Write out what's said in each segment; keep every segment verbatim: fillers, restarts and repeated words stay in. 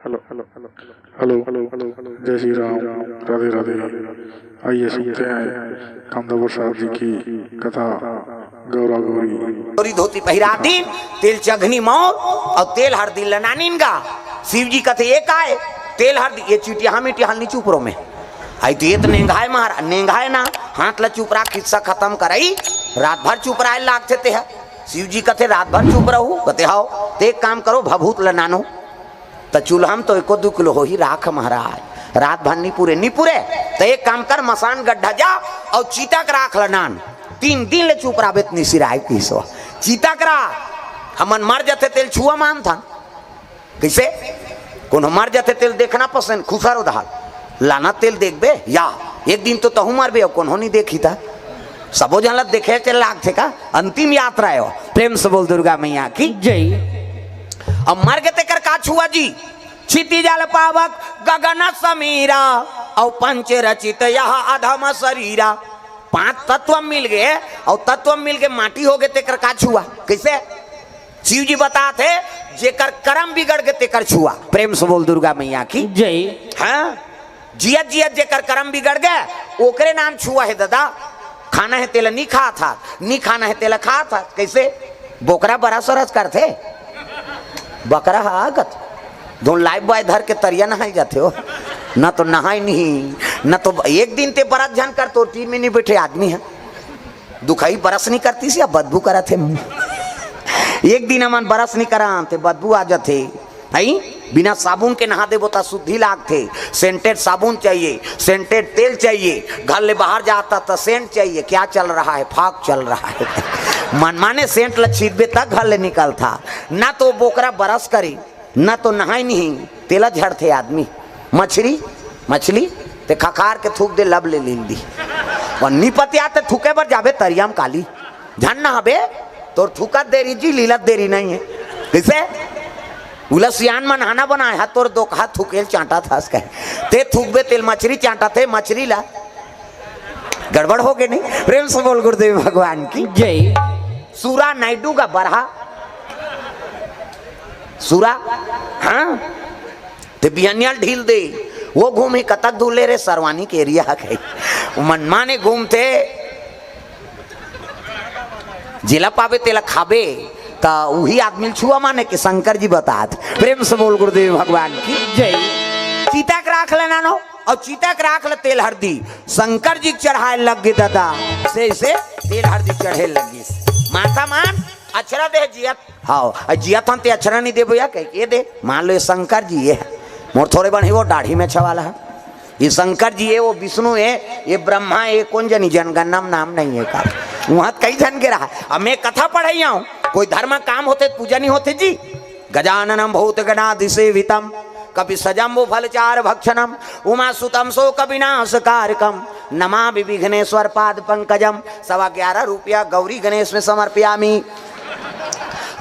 Hello, hello, hello, hello, hello, hello, जय श्री राम, राधे राधे। आइए सुनते हैं कामदा प्रसाद जी की कथा गौरा गौरी। तोरी धोती पहिरा दीन, तेल चघनी मौर अउ तेल हरदी लनानिन गा। शिव जी कथे, "ये काय? तेल हरदी, ये चिटिया हम इटिया हल नी चुपरो में। आई तो ये तो नेंगाय महाराज, नेंगाय ना, हाथ ला चुपरा, किस्सा खतम करई, रात भर चुपराय लागथे ते ह।" शिव जी कथे, "रात भर चुप रहू?" कथे, "हव।" "ते एक काम करो, भभूत लनानो।" त चूल्हा म तो एको दू किलो होही राख महाराज, रात भर नी पुरे, नी पुरे। त एक काम कर, मसान गड्ढा जा अउ चिता के राख ल नान, तीन दिन ले चुप रहिबे त नी सिराय किसो। चिता के राख, हमन मर जथे तेल छुआ मानथन। कइसे? कोनो मर जथे तेल देखना पसंद, खुसर उधार लाना तेल देखबे या एक दिन तो तहूँ मरबे अउ कोनो नी देखी त। सबो झन ल देखे चल लागथे का? अंतिम यात्रा हे वो। प्रेम से बोल दुर्गा मैया की। जय। अब मर गे तेकर का छुआ जी? क्षिति जल पावक गगन समीरा, अउ पंच रचित यह अधम शरीरा। पांच तत्व मिल गे, अउ तत्व मिल गे माटी हो गे, तेकर का छुआ? कइसे? शिव जी बतात हे, जेकर करम बिगड़ गे तेकर छुआ। प्रेम से बोल दुर्गा मैया की। जय। हाँ, जियत जियत जेकर करम बिगड़ गे, ओकरे नाम छुआ हे ददा। खाना हे तेला नी खात हा, नी खाना हे तेला खात हा। कइसे? बोकरा बरस वरस करथे, बकरा हा आगत धुन लाइफ बॉय धर के तरिया नहाय जाथे हो। न तो नहाय नहीं, न तो एक दिन ते बरस झन कर, तो टीम में नी बइठे आदमी हे। दुखई बरस नी करतिस या बदबू करत हे। एक दिन हमन बरस नी करान ते बदबू आ जाथे। हई, बिना साबुन के नहा देबो त शुद्धि लागथे। सेंटेड साबुन चाहिए, सेंटेड तेल चाहिए, घर ले बाहर जाता त सेंट चाहिए। क्या चल रहा है? फाग चल रहा है। मनमाने सेंट ल छीतबे त घर ले निकलथा। ना तो बोकरा बरस करी, ना तो नहाय नहीं, तेला झड़थे आदमी। मछरी, मछली, ते खखार के थूक दे, लब ले लील दी। अउ नी पतिया ते थूके बर जाबे तरिया म काली। झन नहाबे, तोर थूकत देरी जी, लीलत देरी नहीं है। कइसे? उला सियान मन हाना बनाय हा, तोर दोकहा थूकेल चांटत हस कहे। ते थूकबे तेल मछरी चांटत हे, मछरी ला। गड़बड़ हो गे नहीं? प्रेम से बोल गुरुदेव भगवान की। जय। सूरा नायडू का बरहा। सूरा, हाँ, ते बिहनिया ल ढील दे। वो घूमही कतक दूर ले रे, सरवानी के एरिया ह कहे। मनमाने घूमथे, जेला पाबे तेला खाबे, त उही आदमी ल छुआ माने के शंकर जी बतात। प्रेम से बोल गुरुदेव भगवान की। जय। चिता के राख ल नानो, अउ चिता के राख ल तेल हरदी। शंकर जी के चढ़ाय लग गे ददा, से से तेल हरदी चढ़े लगिस। माता मान अक्षरा दे जियत। हाँ, अउ जियत हन ते अक्षरा नी देबो या कहे, ये दे, मान लो ये शंकर जी ये हे। मोर थोरे बन हे वो दाढ़ी में छवाला हे। ये शंकर जी हे, वो विष्णु हे, ये ब्रह्मा हे, कोन जनी जनगणना म नाम नहीं हे का। उहाँ त कई झन के रहा। अब मैं कथा पढ़ई आऊँ, कोई धर्म काम होथे त पूजा नहीं होथे जी। गजाननम भूत गणादि सेवितम, कपि सजम्बु फल चार भक्षणम, उमा सुतम शोक विनाश कारकम, नमामि विघ्नेश्वर पाद पंकजम। सवा ग्यारह रुपया गौरी गणेश में समर्पयामी।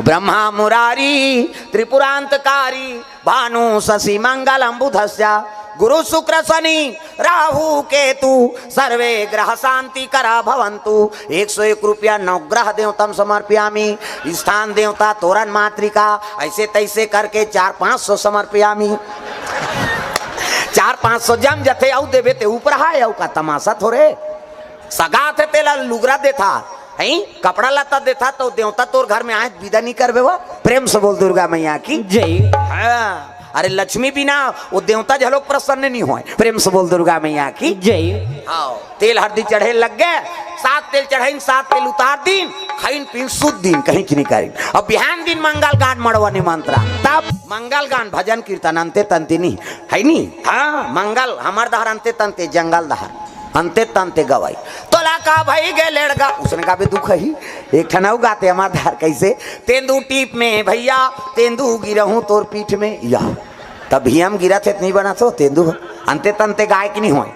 ब्रह्मा मुरारी त्रिपुरांतकारी, भानु शशि मंगलम बुधस्य, गुरु शुक्र शनि राहु केतु, सर्वे ग्रह शांति करा भवंतु। एक सौ एक रुपया नवग्रह देवतम समर्पयामी। स्थान देवता तोरण मातृका, ऐसे तैसे करके चार पाँच सौ समर्पयामी। चार पाँच सौ जम जथे, अउ देबे ते ऊपर हाय, अउ का तमाशा थोरे। सगा थे तेला लुगरा देथा, हैं? कपड़ा लत्ता देथा, तो देवता तोर घर में आए, विदा नहीं करबे वो। प्रेम से बोल दुर्गा मैया की। जय। हाँ। अरे लक्ष्मी बिना वो देवता झलोक प्रसन्न नहीं होय। प्रेम से बोल दुर्गा मैया की। जय। हाँ, तेल हरदी चढ़े लग गे, सात तेल चढ़ाइन, सात तेल उतार दीन, खाइन पीन सुध दीन, कहीं की नहीं करीन। अब बिहान दिन मंगल गान मड़वा निमंत्रण, तब मंगल गान भजन कीर्तन अंते तंते नहीं, है नहीं? हाँ, मंगल हमर दहर अंते तंते जंगल दहर। अंते तंते गवाई। तोला का भई गे लेड़गा, उसने का भी दुख ही। एक ठन अउ गाथे हमर धार कैसे, तेंदू टीप में भैया, तेंदू गिरहूं तोर पीठ में, या। तब हियम गिरत हे त नहीं बनत हो, तेंदू ह। अंते तंते गाय की नहीं होय।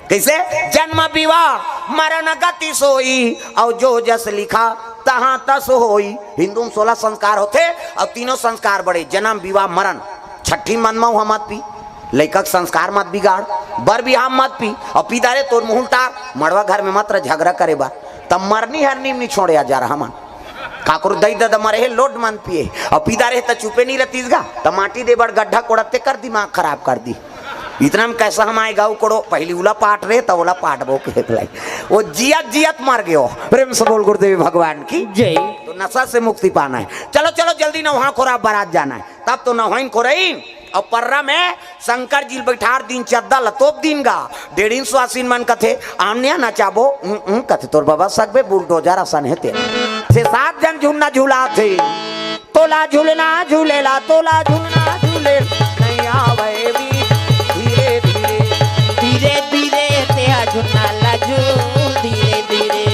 कैसे? जन्म विवाह मरण गति सोई, अउ जो जस लिखा तहां तस होई। हिंदू में सोलह संस्कार होथे, अउ तीनों संस्कार बड़े, जन्म विवाह मरण। छठी मन में उहा मत पी, लइका के संस्कार मत बिगाड़, बर बिहाव मत पी, अउ पी दारे तोर मुहुल तार, मड़वा घर में मत रह झगड़ा करे बर, तब मरनी हरनी में नहीं छोड़े आ जा रहा मन। काकरो दई ददा मरे हे, लोट मन पिए, अउ पीदा रहे त चुपे नहीं रहतीस गा, त माटी दे बर गड्ढा कोड़त ते कर दिमाग खराब कर दी। इतना में कैसा हम आए गाँव कोड़ो, पहली उला पाट रहे, त ओला पाटबो के लाई। वो जियत जियत मर गयो। प्रेम से बोल गुरुदेव भगवान की। जय। तो नशा से मुक्ति पाना है। चलो, चलो, जल्दी नौहा खोरा बरात जाना है। तब तो नौहाइन खोरई अउ पर्रा में शंकर जी ल बैठार दिन, चद्दा ल तोप दिन गा। डेढ़िन सुवासिन मन कथे, "आन्या नचाबो?" "उं, उं," कथे, "तोर बबा सकबे बुलडोजर असन हे तेला।" छे सात झन झुन्ना झुलाथे। तोला झुलना झुलेला, तोला झुलना झुले, नहीं आवे भी धीरे धीरे। धीरे धीरे तेहा झुन्ना ला झूल, धीरे धीरे।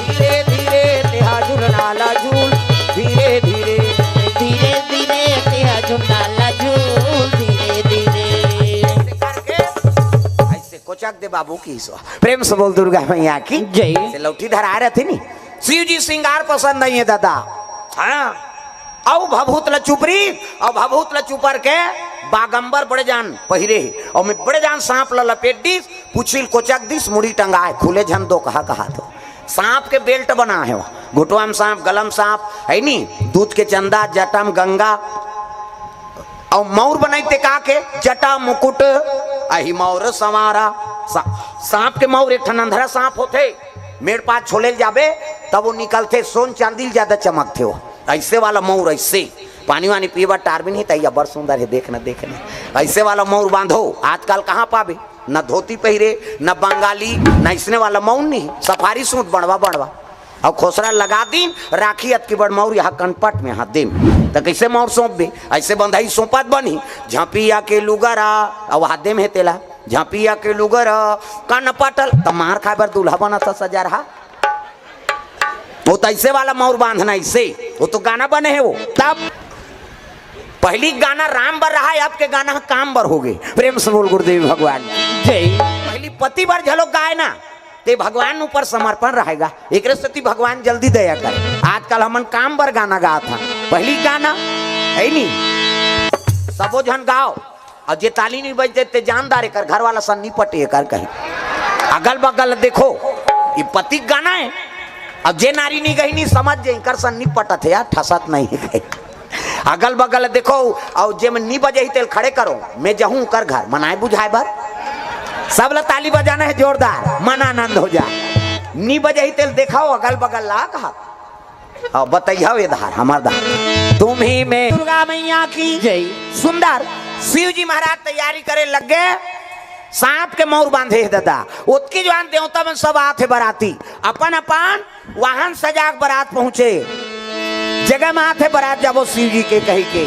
धीरे धीरे तेहा झुलना ला झूल, धीरे धीरे। धीरे धीरे तेहा झुन्ना ला झूल, धीरे धीरे। ऐसे करके, ऐसे कोचक दे बाबू की सो। प्रेम से बोल दुर्गा मैया की। जय। से लौठी धरा रहे थे नी। शिव जी श्रृंगार पसंद नहीं है दादा। हाँ। अउ भभूत ल चुपरी, अउ भभूत ल चुपर के बागंबर बड़े जान पहिरे हे। अउ में बड़े जान सांप ल लपेट दिस, पुछिल कोचक दिस, मुड़ी टंगा है, खुले झन दो कहा कहा तो। सांप के बेल्ट बना है वो। घुटवा में सांप, गलम सांप, है नी? दूध के चंदा, जटम गंगा। अउ मौर बनाई ते का के? जटा मुकुट, अहि मौर संवारा। सा-, सांप के मौर एक ठन अंधरा सांप होथे, मेड़ पास छोले ल जाबे, तब वो निकलथे, सोन चांदी ल ज्यादा चमकथे वो। ऐसे वाला मौर, ऐसे पानी वानी पीबा टारबिन ही तैया, बड़ सुंदर है, देख न, देख न। ऐसे वाला मौर बांधो, आजकल कहाँ पाबे? न धोती पहिरे, न बंगाली, न इसने वाला मौर नहीं, सफारी सूट बनवा बनवा। अउ खोसरा लगा दिन, राखी अतकी बड़ मौर यहाँ कनपट में हाथ देम। त कैसे मौर सौंपबे? ऐसे बंधाई सौंपत बनी, झांपिया के लुगरा, अउ हाथ देम हे तेला, झांपिया के लुगरा, कनपटल, त मार खाए बर दूल्हा बना था सजा रहा। वो तो ऐसे वाला मौर बांधना, ऐसे। वो तो गाना बने है वो। तब पहली गाना राम बर रहा है, अब के गाना काम बर हो गए। प्रेम से बोल गुरुदेव भगवान। जय। पहली पति बर झलो गाए ना, ते भगवान ऊपर समर्पण रहेगा। एकरे सेती भगवान जल्दी दया कर। आजकल हमन काम बर गाना गात हा, पहली गाना है नी, सबो झन गाओ। अउ जे ताली नहीं बजते ते जानदार एकर घर वाला सन नहीं पटे एकर कहीं। अगल बगल देखो, ये पति गाना है। अब जे नारी नहीं गई नहीं समझ जे एकर सन नहीं पटत है यार, ठसत नहीं है। अगल बगल देखो, अउ जे मन नहीं बजे ही तेल खड़े करो, मैं जाहूं कर घर मनाए बुझाए बर। सब ला ताली बजाना है जोरदार, मन आनंद हो जाए। नहीं बजे ही तेल देखाओ अगल बगल ला कहा। अब बताइए ये धार, हमार धार। तुम ही में दुर्गा मैया की जय। सुंदर शिव जी महाराज तैयारी करे लग गए, सांप के मौर बांधे हे दादा। ओतकी जुआन देवता मन सब आथे बराती, अपन अपन वाहन सजाक बरात पहुंचे। जगह में आथे बरात जाबो शिव जी के कही के।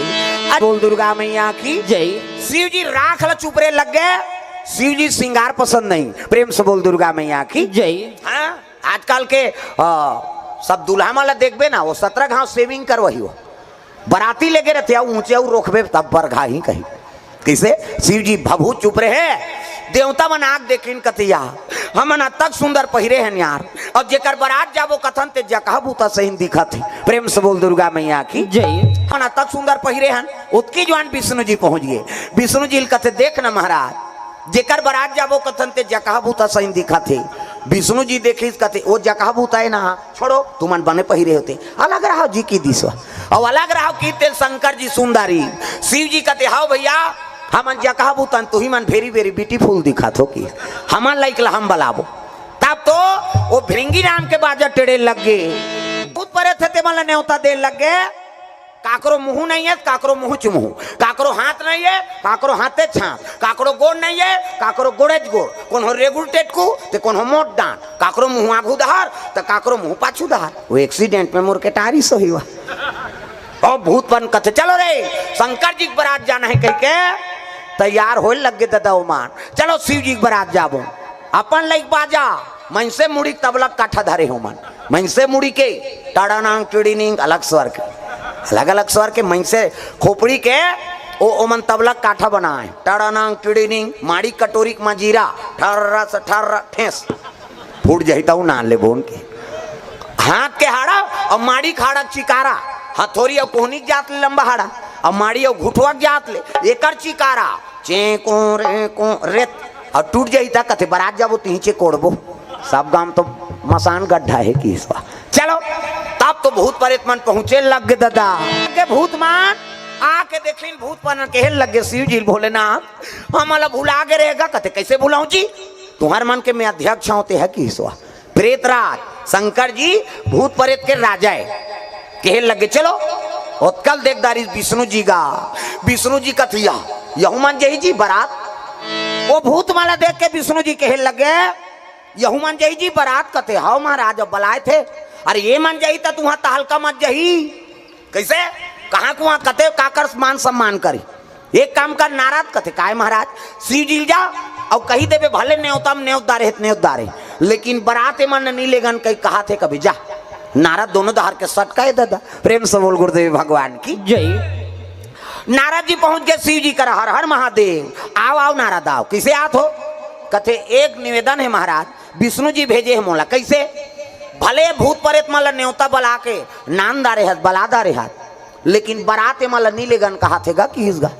बोल दुर्गा मैया की जय। शिव जी राख ल चुपरे लग गए, शिव जी श्रृंगार पसंद नहीं। प्रेम से बोल दुर्गा मैया की जय। हाँ। आजकल के, अ, सब दूल्हा मन ला देखबे ना, वो सतरा घांव सेविंग करवही हो। बराती लेगे रहते, अउ ऊंचे अउ रोकबे तब बरघा ही कही। कइसे? शिव जी भभूत चुप रहे, देवता मन आग देखिन कतिया, "हमन अतक सुंदर पहिरे हन यार, अउ जेकर बरात जाबो कथन ते जकहा भूता सहिन दिखत हे।" प्रेम से बोल दुर्गा मैया की जय। "हमन अतक सुंदर पहिरे हन।" ओतकी जुआन विष्णु जी पहुंच गए। विष्णु जी ल कथे, "देख न महाराज, जेकर बरात जाबो कथन ते जकहा भूता सही दिखत हे।" विष्णु जी देखिस कथे, "ओ जकहा भूता हे ना, छोड़ो, तुमन बने पहिरे होते, अलग रहो जी" कि दिस। अउ अलग रहो कि तेल शंकर जी सुंदरी। शिव जी कथे, "हाव भैया, हमन जकहा भूतन, तुही मन very very beautiful दिखत हो कि हमन लइक ला हम बलाबो।" तब तो वो भृंगी नाम के बाजा टेढ़े लग गे। भूत परे थे ते मन ला नेवता दे लग गे। काकरो मुंह नहीं है, काकरो मुंह चुमुह, काकरो हाथ नहीं है, काकरो हाथे छाप, काकरो गोड़ नहीं है, काकरो गोड़े च गोड़, कोनो रेगुल टेटकू, ते कोनो मोट डांट, काकरो मुंह आगू दहार, त काकरो मुंह पाछू दहार। वो एक्सीडेंट में मोर के टारी सो ही हुआ। और भूत बन कथे, "चलो रे, शंकर जी के बरात जाना है," कह के तैयार होए लग गए दादा ओमान। "चलो शिव जी के बरात जाबो।" अपन लइक बाजा, मनसे मुड़ी तबला काठा धरे हो मन। मनसे मुड़ी के टाड़ा नांग टिड़ी निंग अलग स्वर के, अलग-अलग स्वर के मनसे खोपड़ी के ओ, ओमन तबला काठा बनाए। टाड़ा नांग टिड़ी निंग, माड़ी कटोरी के मजीरा, ठर्रा से ठर्रा ठेस। फूट जाही तऊ ना ले बोन के। हाथ के हाड़ा अउ माड़ी के हाड़ा के चिकारा, हथोरी अउ कोहनी के जात ले लंबा हाड़ा, अउ माड़ी अउ घुटवा के जात ले एकर चिकारा, चें को रे को रे, अउ टूट जाही त कथे बरात जाबो तिही चे कोड़बो। सब गांव तो मसान गड्ढा है कि इस बार। चलो, तब तो भूत परेत मन पहुंचे लग गे ददा। के भूत मन आके देखिन, भूत मन कहे लग गे शिव जी भोलेनाथ, हमला भुला गे रहेगा। कथे, कैसे भुलाऊं जी, तुम्हार मन के मैं अध्यक्ष होते है कि ईश्वर प्रेतराज शंकर जी भूत परेत के राजा है। कहे लगे, चलो। ओतकल देख दारिस विष्णु जी गा। विष्णु जी कथिया, यहू मन जही जी बरात। वो भूत मन ला देख के विष्णु जी कहे लगे, यहू मन जही जी बरात। कथे, हव महाराज, अब बलाए थे। अरे ये मन जही त तुहा तहलका मत जही। कैसे? कहाँ कुआ कथे काकर मान सम्मान करी। एक काम कर नारद। कथे, काय महाराज? शिव जी ल जा अउ कही देबे, भले नेवता म नेवत डारे हे त नेवत डारे, लेकिन बरात ए मन नहीं लेगन कही कहा थे कभी। जा नारद दोनों दहार के सटकाए ददा। प्रेम से बोल गुरुदेव भगवान की। जय। नारद जी पहुंच गए शिव जी करा, हर हर महादेव। आओ आओ नारद आओ। किसे आत हो? कथे, एक निवेदन है महाराज, विष्णु जी भेजे हे मोला। कैसे? भले भूत परेत मन ला नेवता बला के नान डारे हत, बला डारे हत, लेकिन बरात ए मन ला नी लेगन कहा थे गा, किहिस गा।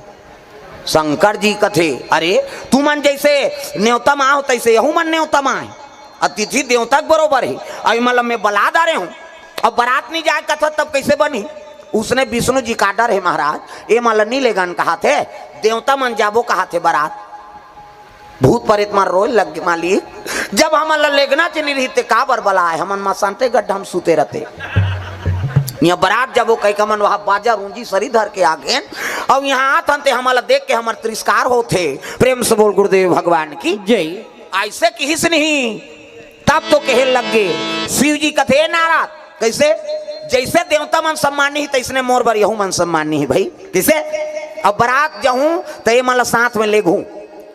शंकर जी कथे, अरे तुमन जैसे नेवता म आहो तैसे यहू मन नेवता म आए, अतिथि देवता के बरोबर है। अब ए मन ला मैं बला डारे हूँ, अब बरात नहीं जाए कथा तब कैसे बनी? उसने विष्णु जी का डर है महाराज, ए मन ला नी लेगन कहा थे, देवता मन जाबो कहा थे बरात। भूत परेत मन रोए लग गे, मालिक, जब हमन ला लेगना च नी रही ते काबर बलाए, हमन मसानते गड्ढा म सुते रहते। यहाँ बरात जबो कई कमन वहाँ बाजा रूंजी सरी धर के आ गेन, अउ यहाँ आत हन ते हमन ला देख के हमर तिरस्कार होथे। प्रेम से बोल गुरुदेव भगवान की। जय। ऐसे किहिस नहीं, तब तो कहे लग गे। शिव जी कथे, नारद, कैसे? जैसे देवता मन सम्मानी ही तैसने मोर बर यहू मन सम्मानी ही भाई। किसे? अब बरात जाहूं त ए मन ला साथ में लेगहूं।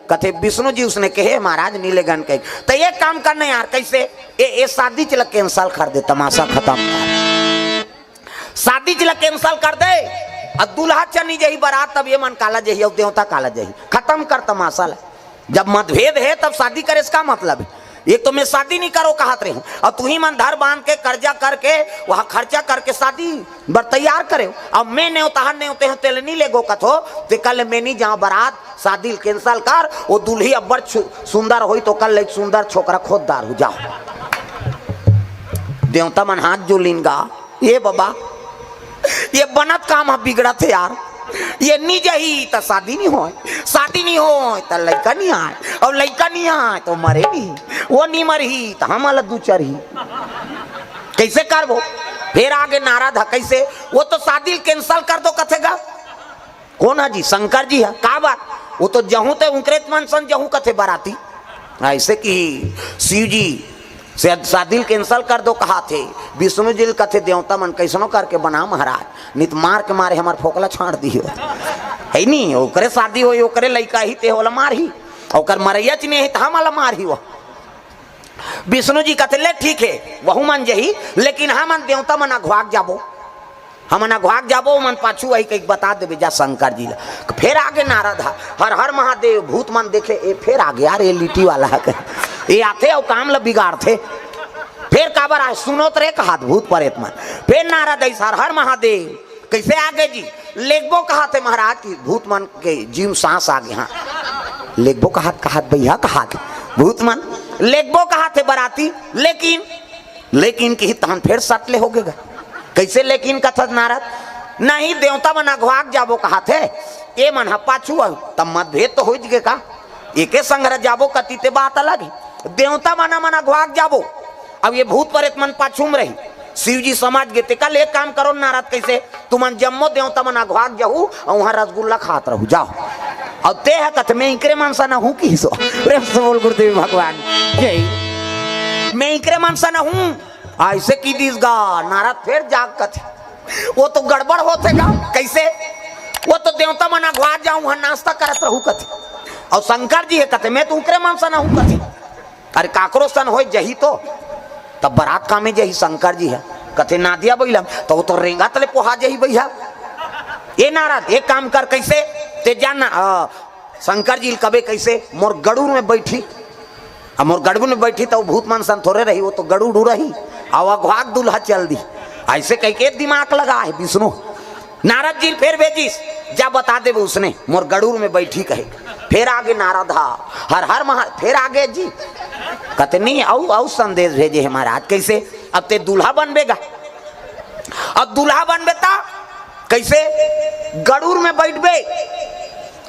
कथे विष्णु जी उसने कहे महाराज नी लेगन कहे। त एक काम करना यार, कैसे? ए, ए शादी चला cancel कर दे, तमाशा खतम कर। शादी चला cancel कर दे। अब दूल्हा चनी जही बरात, तब ए मन काला जही अउ देवता काला जही। खतम कर तमाशा ला। जब मतभेद है तब शादी करे से का मतलब है? एक तो मैं शादी नहीं करो कहत रही हूँ, और तुही मन धर बांध के कर्जा करके वहाँ खर्चा करके शादी बर तैयार करे। अब मैं नेवताहर नेवते हूँ, तेल नहीं लेगो कथो, ते कल मैं नहीं जाओ बरात, शादी cancel कर। वो दुल्ही अब्बड़ छु-, सुंदर होई तो कल एक सुंदर छोकरा खोद डार हो जाओ। देवता मन हाथ जोलिन गा, ये बाबा, ये बनत काम ह बिगड़त हे यार। ये नी जही त शादी नी होय, शादी नी होय त लइका नी आय, अउ लइका नी आय त मरे नी, वो नी मरही त हमन ला दू चरही। कैसे करबो? फेर आगे नारद ह, कैसे? वो तो शादी ल cancel कर दो कथे गा। कोन ह जी? शंकर जी ह। काबर? वो तो जहूं ते उंकरे मन सन जहूं कथे बराती। ऐसे कि शिव जी से शादी ल cancel कर दो कहा थे, विष्णु जी ल कथे देवता मन कैसनो करके बना महाराज, नित मार के मारे हमर फोकला छाड़ दियो। है नी, ओकरे शादी होई, ओकरे लइका ही ते होला मारही, ओकर मरैया च नहीं है त हमला मारही वो। विष्णु जी कथे ले ठीक है, वहू मन जही, लेकिन हमन देवता मन अघवाक जाबो। हमन अघवाक जाबो, ओमन पाछू वही कहिके बता देबे जा शंकर जी ला। फेर आगे नारद ह, हर हर महादेव, भूत मन देखे, ए फेर आगे यार, ए लिट्टी वाला ह कहे। ए आथे अउ काम ला बिगाड़थे। फेर काबर आए, सुनोत रे कहात भूत परेत मन। फेर नारद ऐसा, हर हर महादेव, कैसे आगे जी? लेगबो कहाथे महाराज की भूत मन के जीव सांस आगे। हाँ, लेगबो कहात, कहात भैया कहात भूत मन, लेगबो कहाथे बराती, लेकिन लेकिन किही तहन फेर सट ले होगे गा। कैसे लेकिन कथस नारद? नहीं, देवता मन अघवाक जाबो कहाथे, ए मन ह पाछू अउ, तब मतभेद तो होइच गे का? एके संग रह जाबो कति ते बात अलग हे। देवता मन मन अघवाक जाबो, अब ये भूत परेत मन पाछू म रही। शिव जी समझ गे, तेकर ले एक काम करो नारद, कैसे? तुमन जम्मो देवता मन अघवाक जाहू अउ उहाँ रसगुल्ला खात रहू, जाओ। अउ ते ह कथे, मैं इकरे मन सन हूँ किहिस ओ। प्रेम से बोल गुरुदेव भगवान। जय। मैं इकरे मन सन हूँ। ऐसे कि दिस गा, नारद फेर जाग कथे। वो तो गड़बड़ होथे गा, कैसे? वो तो देवता मन अघवा जाहू, उहाँ नाश्ता करत रहू कथे। अउ शंकर जी ह कथे, मैं तो उकरे मन सन हूँ कथे। अरे काकरो सन होय जही तो, तब बरात कामे जही शंकर जी ह। कथे नादिया बइला म, त वो तो रेंगत ले पोहा जही भैया। ए नारद, एक काम कर, कैसे? ते जान ना, अ, शंकर जी ल कबे कैसे? मोर गड़ूर में बैठी। अब मोर गड़ूर में बैठी त वो भूत मन सन थोरे रही, वो तो गड़ूर रही। अउ अघवाक दूल्हा चल दी। ऐसे कहिके दिमाग लगा हे विष्णु। नारद जी ल फेर भेजिस, जा बता देबे उसने, मोर गड़ूर में बैठी कहे। फेर आगे नारद ह, हर हर महा-, फेर आगे जी। कथे नहीं, अउ, अउ संदेश भेजे हे महाराज, कैसे? अब ते दूल्हा बनबे गा। अब दूल्हा बनबे त कइसे? गड़ूर में बइठबे।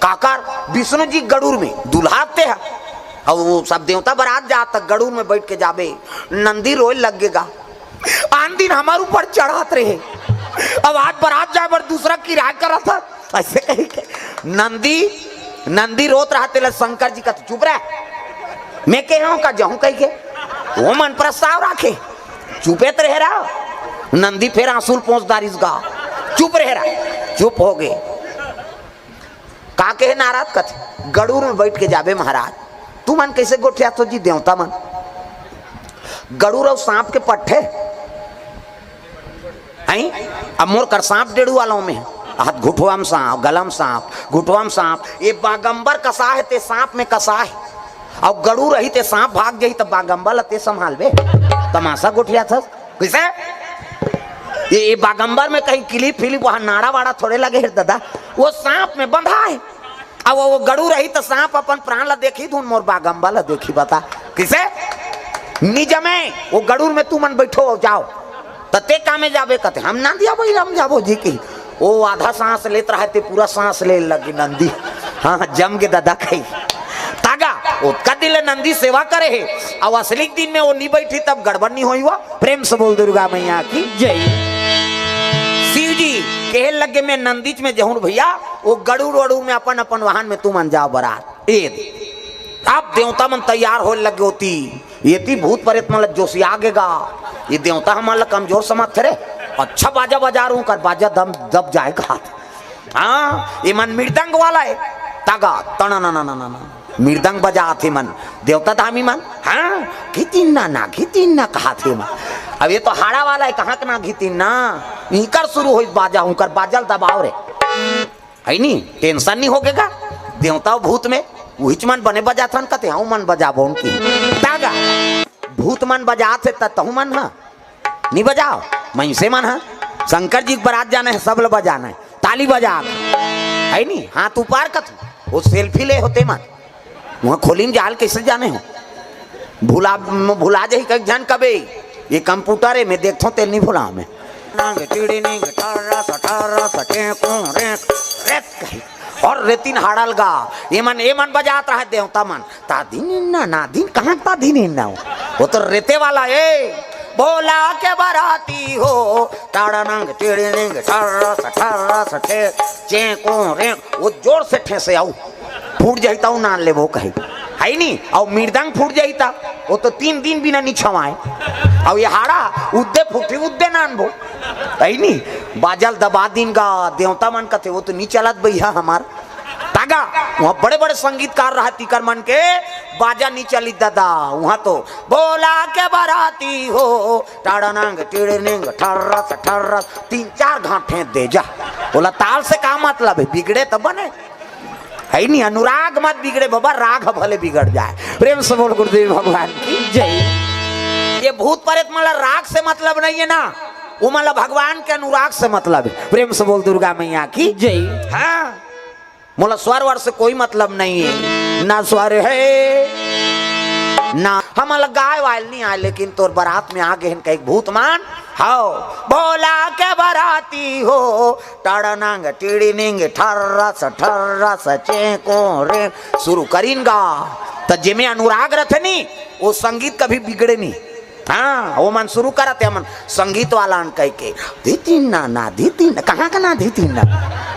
काकर? विष्णु जी गड़ूर में दूल्हा ते ह। अउ वो सब देवता बरात जात त गड़ूर में बइठ के जाबे। नंदी रोए लग गे गा। आन दिन हमर ऊपर चढ़त रहे, अब आज बरात जाए बर दूसरा किराया करत ह। अइसे कहिके नंदी, नंदी रोत रहा, तेला शंकर जी कहत, "चुप रह, मैं कहे हंव का जाहूं?" कहिके ओमन प्रस्ताव राखे, चुपे त रहे रहा। नंदी फेर आंसू ल पोंछ डारिस गा, "चुप रहे रहा।" चुप होगे। का कहे नारद? कहत, "गड़ूर में बइठ के जाबे महाराज।" तुमन कइसे गोठियाथो जी देवता मन? गड़ूर अउ सांप के पट्ठे? हैं? अब मोर कर सांप डेड़ू वालों में, हाथ घुटवा म सांप, गला म सांप, घुटवा म सांप, ये बागंबर कसा हे ते सांप में कसा हे। अउ गड़ूर रही ते सांप भाग जाही त बागंबर ल ते संभालबे? तमाशा गोठियाथस कइसे? ये, ये बागंबर में कहीं किलिप फिलिप, वहां नाड़ा वाड़ा थोड़े लगे हे दादा, वो सांप में बंधा हे। अब वो गड़ूर रही त सांप अपन प्राण ल देखही धुन मोर बागंबर ल देखही, बता कइसे? निजमे वो गड़ूर में तुमन बइठो अउ जाओ। त ते कामे जाबे? कहत, "हम नंदिया बइला म जाबो जी।" कि वो आधा सांस लेत रहा ते पूरा सांस ले लगी नंदी। हां, जम गे दादा कही। तागा, ओतका दिन ले नंदी सेवा करे हे, अउ असली दिन में वो नी बइठही तब गड़बड़ नी होही वो। प्रेम से बोल दुर्गा मैया की जय। शिव जी कहे लगे, "मैं नंदीच में जाहूं भइया, वो गड़ूर वड़ूर में अपन अपन वाहन में तुमन जाओ बरात।" ए, अब देवता मन तैयार होए लगे होती, एती भूत प्रेत मन ल जोसिया गे गा, ये देवता हमन ल कमजोर समझथे रे। अच्छा बाजा बजा रहूं कर बाजा दम दब जाए कहाथे। हां, ये मन मृदंग वाला हे, तागा, तना ना ना ना ना ना, मृदंग बजाथे मन, देवता धामी मन। हां, घितिन ना ना, घितिन ना कहाथे मन। अब ये तो हाड़ा वाला हे, कहां के ना घितिन ना, इकर शुरू होइस बाजा, उंकर बाजा ल दबाव रे। हइ नी? टेंशन नी होगे गा। देवता अउ भूत में उहिच मन बने बजाथन, कहते हंव मन बजाबो उनकी। तागा, भूत मन बजात हे त तहू मन ह नी बजाव। मइनसे मन ह शंकर जी के बरात जाना हे, सब ल बजाना हे, ताली बजा के। हइ नी? हाथ ऊपर कथू, वो सेल्फी ले होते मन। उहां खोली म जाल कइसे जाने हो? भुला, भुला जाही कइक झन कबे। ये कंप्यूटर हे, मैं देखथंव, तेल नी भुलावं मैं। नांग टिड़ी निंग टर्रस टर्रस टेंको रेंक रेत कही। अउ रेतिन हाड़ा ल गा। एमन, एमन बजात रहा देवता मन। ता धिन इन्ना ना धिन, कहां ता धिन इन्ना हो? वो तो रेते वाला हे। भोला के बराती हो। टाड़ा नांग टिड़ी निंग टर्रस टर्रस टे चेंको रेंक। वो जोर से ठेंसे आऊ। फूट जाही त अउ नान लेबो कही, हइ नी? अउ मृदंग फूट जाही त वो तो तीन दिन बिना नी छवाय। अउ ये हाड़ा उद्दे फूटी उद्दे नानबो, हइ नी? बाजा ल दबा दिन गा, देवता मन कथे, "वो तो नी चलत भइया हमर।" तागा, उहां बड़े-बड़े संगीतकार रहत, तिकर मन के बाजा नी चलिस दादा। उहां तो भोला के बराती हो, टाड़ा नांग टिड़ी निंग ठर्रस ठर्रस, तीन चार घांट फेंक दे जा। बोला, ताल से का मतलब हे, बिगड़े त बने। हइ नी? अनुराग मत बिगड़े बाबा, राग ह भले बिगड़ जाए। प्रेम से बोल गुरुदेव भगवान की जय। ये भूत प्रेत मन ला राग से मतलब नइ हे ना, ओमन ला भगवान के अनुराग से मतलब हे। प्रेम से बोल दुर्गा मैया की जय। हां, मोला स्वर वर से कोई मतलब नइ हे, ना स्वर हे ना हमन ला गाय वाय ल नी आय, लेकिन तोर बरात में आ गे हन कहिके भूत मन। हव, भोला के बराती हो, टड़नंग टिड़िनिंग ठर्रस ठर्रस चेंको रे। शुरू करिन गा, त जेमे अनुराग रथे नी, वो संगीत कभी बिगड़े नी। हां, वो मन शुरू करत हे, मन संगीत वाला मन कहिके, "धितिन ना, ना, धितिन ना।" कहां का ना धितिन ना?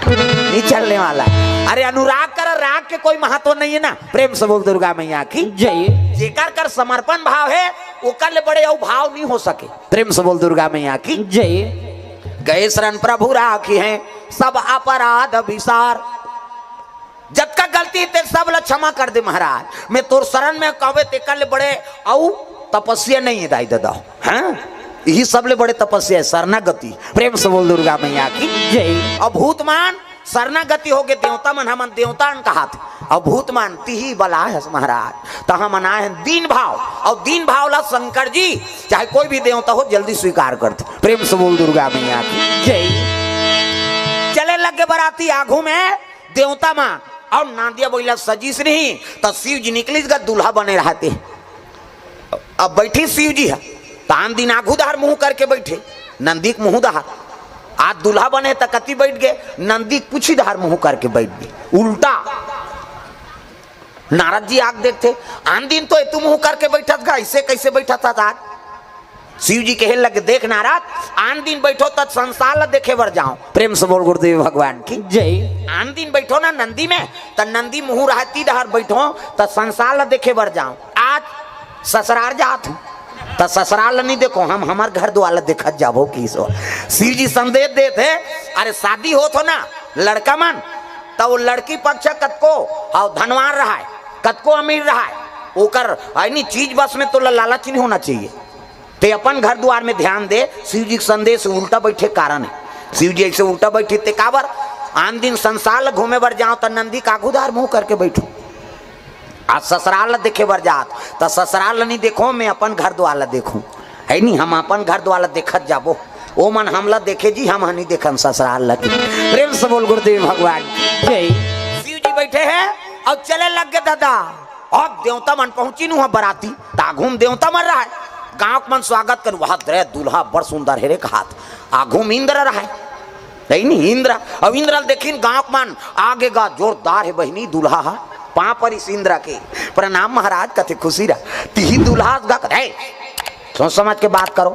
नहीं चलने वाला। अरे, अनुराग कर राग के कोई महत्व नहीं हे ना। प्रेम से बोल दुर्गा मैया की जय। जेकर कर समर्पण भाव हे, ओकर ले बड़े अउ भाव नहीं हो सके। प्रेम से बोल दुर्गा मैया की जय। गए शरण प्रभु राखिहैं सब अपराध बिसार। जतका गलती हे ते सब ला क्षमा कर दे महाराज। मैं तोर शरण में कहबे तेकर ले बड़े अउ तपस्या नहीं हे दाई ददा। हां, यही सब ले बड़े तपस्या हे शरणागति। प्रेम से बोल दुर्गा मैया की जय। अउ भूत मन शरणागति होगे, देवता मन हमन देवता अन कहात। अउ भूत मन तिही बलाय हस महाराज, त हमन आय हन दीन भाव, अउ दीन भाव ला शंकर जी चाहे कोई भी देवता हो जल्दी स्वीकार करथे। प्रेम से बोल दुर्गा मैया की जय। चले लगे बराती आगू में देवता मन अउ नांदिया बइला सजीस नहीं, त शिव जी निकलिस गा दूल्हा बने रहते। अब बैठे शिव जी ह, त आन दिन आगू डहर मुंह करके बैठे, नंदी के मुंह डहर। आज दूल्हा बने त कति बैठ गे, नंदी कुछ ही डहर मुंह करके बैठ गे, उल्टा। नारद जी आके देखथे, आन दिन तो एतू मुंह करके बैठत गा, ऐसे कैसे बैठत हस आज? शिव जी कहे लगे, देख नारद, आन दिन बैठो त संसार ला देखे बर जाओ। प्रेम से बोल गुरुदेव भगवान की। जय। आन दिन बैठो ना नंदी में, त नंदी मुंह रहती डहर बैठो, त संसार ला देखे बर जाओ। आज ससुरार जात हूं, त ससुरार ला नहीं देखो, हम हमर घर दुआर ला देखत जाबो किहिस। शिव जी संदेश देत हे, अरे शादी होत हो ना लड़का मन, त वो लड़की पक्ष कतको, हाँ, धनवान रहाय, कतको अमीर रहाय, ओकर, है नी, चीज बस में तोला लालच नहीं होना चाहिए। ते अपन घर दुआर में ध्यान दे। शिव जी के संदेश उल्टा बैठे कारण है। शिव जी ऐसे उल्टा बैठे ते काबर? आन दिन संसार ल घूमे बर जाओ त नंदी का आगू डहर मुंह करके बैठो। आज ससुरार ल देखे बर जात त ससुरार ल नहीं देखो, मैं अपन घर दुआर ल देखूं, है नी, हम अपन घर दुआर ल देखत जाबो। ओ मन हमला देखे जी, हम नहीं देखन ससुरार ल। प्रेम से बोल गुरुदेव भगवान की। जय। शिव जी बैठे हैं और चले लग गए दादा। अब देवता मन पहुंची नु बराती, त आघू म देवता मन रहाय। गांव के मन स्वागत कर, वाह रे दूल्हा बड़ सुंदर हे रे कहात। आघू म इंद्र रहाय, नहीं नहीं इंद्र। अब इंद्र ल देखिन गांव के मन, आगे गा जोरदार हे बहिनी दूल्हा हा। पांव परिस इंद्र के, प्रणाम महाराज कथे खुशी रह। तिही दूल्हा गा कथे, "ए, सोच समझ के बात करो।"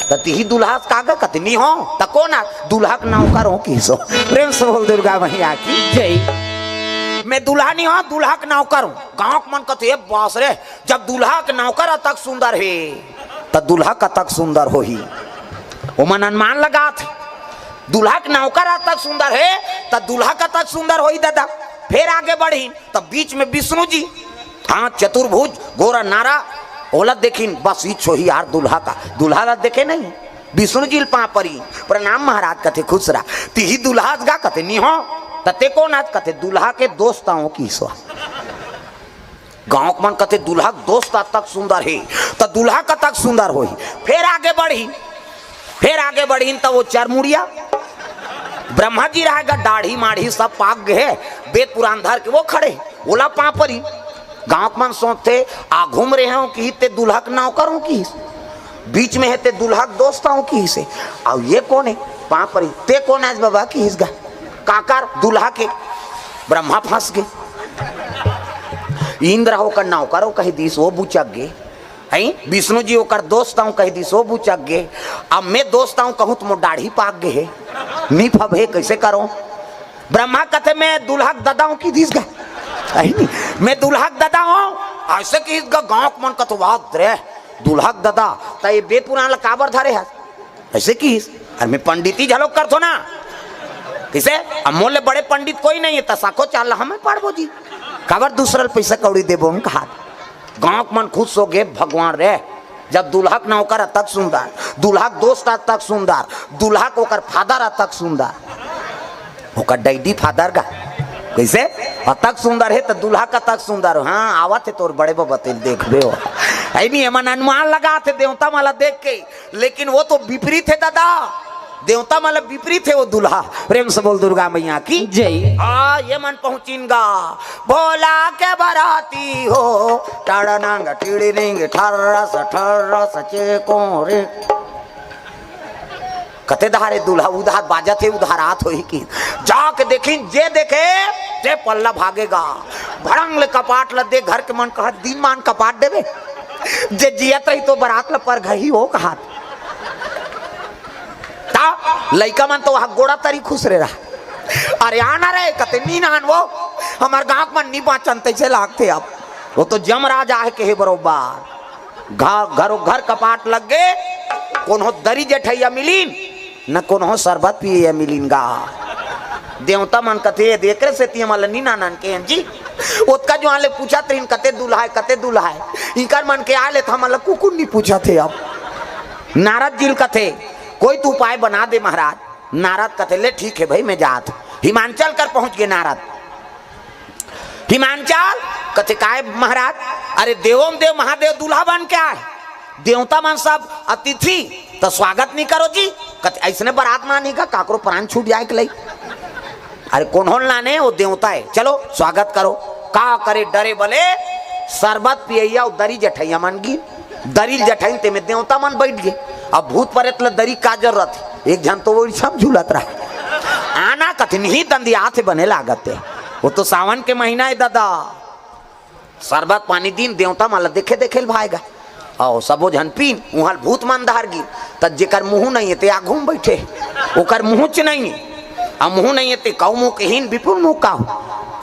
त तिही दूल्हा का गा कथे, "नी हो, त कोन आ? दूल्हा के नौकर हो किहिस।" प्रेम से बोल दुर्गा मैया की। जय। मैं दूल्हा नहीं हो, दूल्हा के नौकर हूं। गांव के मन कथे, "ए बास रे, जब दूल्हा के नौकर अतक सुंदर हे, त दूल्हा कतक सुंदर होही।" ओमन अनुमान लगात हे, दूल्हा के नौकर अतक सुंदर हे, त दूल्हा कतक सुंदर होही दादा। फेर आगे बढ़िन, त बीच में विष्णु जी, हाँ, चतुर्भुज, गोरा नारा, ओला देखिन, बस इच होही यार दूल्हा का, दूल्हा ला देखे नहीं। विष्णु जी ल पांव परी, "प्रणाम महाराज," कथे, "खुश रह।" "तिही दूल्हा हस गा?" कथे, "नी हो।" "त ते कोन हस?" कथे, "दूल्हा के दोस्त आंव किहिस।" गांव के मन कथे, "दूल्हा के दोस्त अतक सुंदर हे, त दूल्हा कतक सुंदर होही।" फेर आगे बढ़िन, फेर आगे बढ़िन, त वो चरमुड़िया ब्रह्मा जी रहाय गा, दाढ़ी माढ़ी सब पाक गे हे, वेद पुराण धर के वो खड़े, ओला पांव परी। गांव के मन सोचथे, आघू म रहे हो किहिस ते दूल्हा के नौकर हो किहिस, बीच में हे ते दूल्हा के दोस्त हो किहिस हे, अउ ये कोन हे? पांव परी, "ते कोन आस बाबा?" किहिस गा, "काकर दूल्हा के।" ब्रह्मा फंस गे। इंद्र हो ओकर नौकर हो कहि दिस, वो बुचक गे। हैं? विष्णु जी ओकर दोस्त हो कहि दिस, वो बुचक गे। अब मैं दोस्त हो कहूं त मोर दाढ़ी पाक गे हे, नी फबे, कैसे करो? ब्रह्मा कथे, "मैं दूल्हा के ददा हो," किहिस गा। अही नहीं, "मैं दूल्हा के ददा हो," ऐसे किहिस गा। गांव के मन कथे, "वाह रे, दूल्हा के ददा, त ये वेद पुराण ला काबर धरे हस?" ऐसे किहिस। अरे मैं पंडिती घलो करथो ना, किसे? अब मोर ले बड़े पंडित कोई नहीं हे, त साखोचार ला हमें पढ़बो जी, काबर दूसरा ल पैसा कौड़ी देबो हम कहा। गांव के मन खुश हो गे, "भगवान रे, जब दूल्हा के नौकर अतक सुंदर, दूल्हा के दोस्त अतक सुंदर, दूल्हा के ओकर फादर अतक सुंदर, ओकर डैडी फादर गा, कैसे अतक सुंदर हे त दूल्हा कतक सुंदर हो?" हाँ, आवत हे तोर बड़े बबा, तेल देखबे हो। अही नहीं, एमन अनुमान लगात हे देवता मन ला देख के, लेकिन वो तो विपरीत हे दादा, देवता मन ला विपरीत हे वो दूल्हा। प्रेम से बोल दुर्गा मैया की। जय। हाँ, ये मन पहुंचिन गा, भोला के बराती हो, टाड़ा नांग टीड़ी निंग, ठर्रस ठर्रस चेकों रे। कते धारे दूल्हा उधार बाजत हे, उधार आत होही कि जाके देखिन, जे देखे, जे पल्ला भागे गा। भड़ंग ले कपाट ल दे, घर के मन कहत, "दिन मान कपाट देबे, जे जियत रही तो बरात ल परघही हो," कहात। ता लइका मन तो वहां गोड़ा तरी खुश रे रहा। "अरे आना रे," कते, "नी नान वो, हमर गांव के मन नी बांचन," तैसे लागथे अब। वो तो जमराज आहे कहे बरोबर। घ-, घरो घर कपाट लग गे, कोनो दरी जठैया मिलिन, न कोनो शरबत पियैया मिलिन गा। देवता मन कथे, "ये देख रे सेती हमन ल नी नानन के जी।" ओतका जुआर ले पूछत रहिन, "कते दूल्हा हे, कते दूल्हा हे?" इंकर मन के आय ले त हमन ल कुकुर नी पूछत हे अब। नारद जी ल कथे, "कोई तो उपाय बना दे महाराज।" नारद कथे, "ले ठीक हे भाई, मैं जात हूं।" हिमांचल कर पहुंच गे नारद। हिमांचल कथे, "काय महाराज?" "अरे देवों देव महादेव दूल्हा बन के आय, देवता मन सब अतिथि, त स्वागत नी करो जी?" कथे, "ऐसने बरात म आनी का, काकरो प्राण छूट जाय के लई?" "अरे कोनो ल नाने, वो देवता हे, चलो स्वागत करो।" का करे, डरे बले शरबत पियैया अउ दरी जठैया मन गिन, दरी ल जठइन, तेमे देवता मन बैठ गे। अब भूत परेत ल दरी का जरूरत हे? एक झन तो वो छम झूलत रहा। आना कथिन ही दंदियाथे बने लागत हे। वो तो सावन के महीना हे दादा। सरबत पानी दिन देवता मन ला देखे देखे ल भाएगा। अउ सबो झन पीन, उहाँ ल भूत मन धर गिन। त जेकर मुँह नइ हे, ते आघू म बइठे हे। ओकर मुँहच नइ हे। अउ मुँह नइ हे, ते कउ मुँह के हीन, बिपुल मुँह का हो?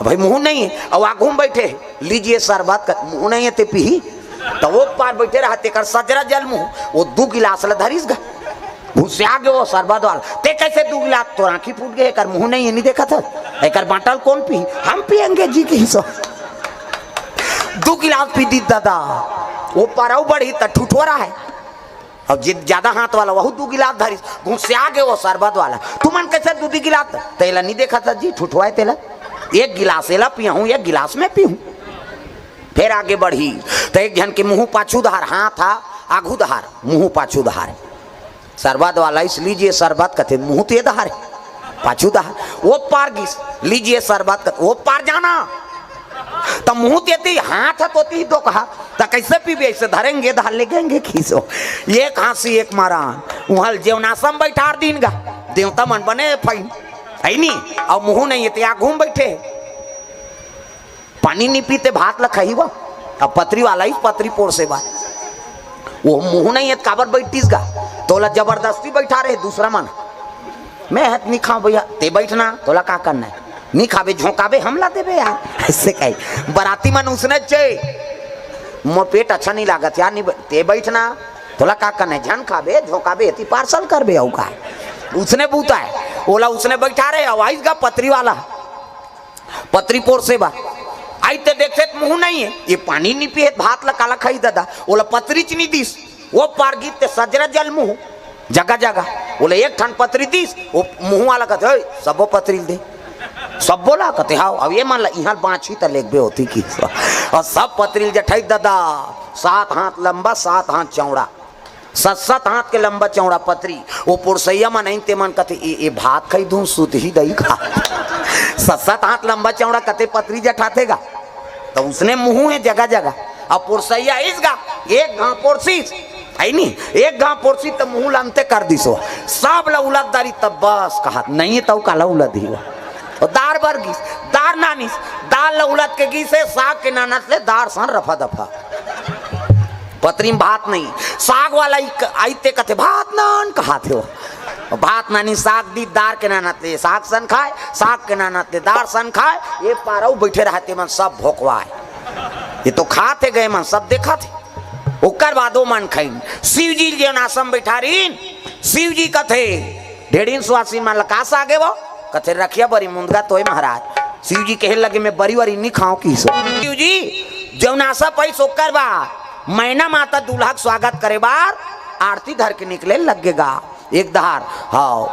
भाई, मुँह नइ हे, अउ आघू म बइठे हे। लीजिए सरबत कर, मुँह नइ हे, ते पीही। त वो पार बइठे रहा, तेकर सजरा जल मुँह, वो दू गिलास ल धरिस गा। घुसिया गे वो सरबत वाला। ते कइसे दू गिलास? तोर आँखी फूट गे, एकर मुँह नइ हे, नइ देखत हस? एकर बाँटल कोन पीही? हम पिएंगे जी, किहिस। दू गिलास पी दिस दादा। वो पार अउ बढ़िस त ठुठोरा हे। अउ जे जादा हाथ वाला, वहू दू गिलास धरिस, घुसिया गे वो सरबत वाला। तुमन कइसे दू दू गिलास? तेला नइ देखत हस जी, ठुठोरा हे तेला। एक गिलास एला पियाहूँ, एक गिलास मैं पीहूँ। फेर आगे बढ़िस, त एक झन के मुँह पाछू डहार, हाथ हा आघू डहार, मुँह पाछू डहार। सरबत वाला आइस, लीजिए सरबत कथे, मुँह तो ये डहार हे, पाछू डहार। वो पार गिस, लीजिए सरबत कथे, वो पार जाना। त मुँह तो एती, हाथ ह तो एती दो कहा, त कइसे पीबे? अइसे धरेंगे, डहार ले गेंगे, किहिस। एक हाँसी, एक मारा। उहाँ ल जेवनासा म बइठार दीन गा। देवता मन बने फइन, हे नी? अउ मुँह नइ हे, ते आघू म बइठे हे। पानी नइ पीही ते भात ल खाही वो। अब पतरी वाला ही पतरी पोरसे बर। वो मुँह नइ हे त काबर बइठिस गा? तोला जबरदस्ती बइठार हे दूसरा मन। मैं ह त नइ खाँव भइया, ते बइठ ना, तोला का करना हे? नइ खाबे, झोंकाबे, हमला देबे यार। अइसे कही। बराती मन उसने चे, मोर पेट अच्छा नइ लागत यार, नइ ब-, ते बइठ ना, तोला का करना हे? झन खाबे, झोंकाबे, एती पार्सल करबे, अउ का? उसने बूता हे, ओला उसने बइठार हे, अउ आइस गा पतरी वाला। पतरी पोरसे बर। आइस ते देखथे त मुँह नइ हे, ये पानी नइ पीही त भात ल काला खाही दादा, ओला पतरीच नइ दिस। वो पार गिस ते सजरा जल मुँह, जगह जगह। ओला एक ठन पतरी दिस, वो मुँह वाला कथे, "ओए, सबो पतरी ल दे।" सबो ला कथे, "हव।" अब ये मन ला इहाँ बाँचही त लेगबे होती, किहिस। अउ सब पतरी ल जठाइस दादा, सात हाथ लंबा, सात हाथ चौड़ा। सत सत हाथ के लंबा चौड़ा पतरी। वो पोरसइया मन आइन, ते मन कथे, "ए, ए भात खाही धुन सुतही दई का।" सत सत हाथ लंबा चौड़ा कथे पतरी जठाथे गा। त उसने मुँह हे जगह जगह। अब पोरसइया आइस गा, एक घाँव पोरसिस, हे नी, एक घाँव पोरसिस त मुँह ल अंते कर दिस वो। सब ल उलद डारिस, तब बस कहत, "नइ हे तउ काला उलदही वो।" अउ दार बर गिस, दार नानिस, दार ल उलद के गिस हे, साग के नानत ले दार सन रफा दफा। पतरी म भात नइ, साग वाला ही क-, आइस ते कथे, "भात नान," कहत हे वो। भात नानिस, साग दिस, दार के नानत ले साग सन खाय, साग के नानत ले दार सन खाय, ये पार अउ बइठे रहा, ते मन सब भोकवाय। ये तो खात हे गे मन, सब देखत हे। ओकर बाद वो मन खाइन, शिव जी ल जेवनासा म बइठारिन, शिव जी कथे, ढेड़िन सुवासिन मन ल का सागे वो? कथे, "रखिया बरी मुंदगा तोय महाराज।" शिव जी कहे लगे, "मैं बरी वरी नइ खाँव," किहिस। शिव जी जेवनासा पाइस ओकर बाद मैना माता दूल्हा के स्वागत करे बर आरती धर के निकले लगे गा। एक डहार, हव,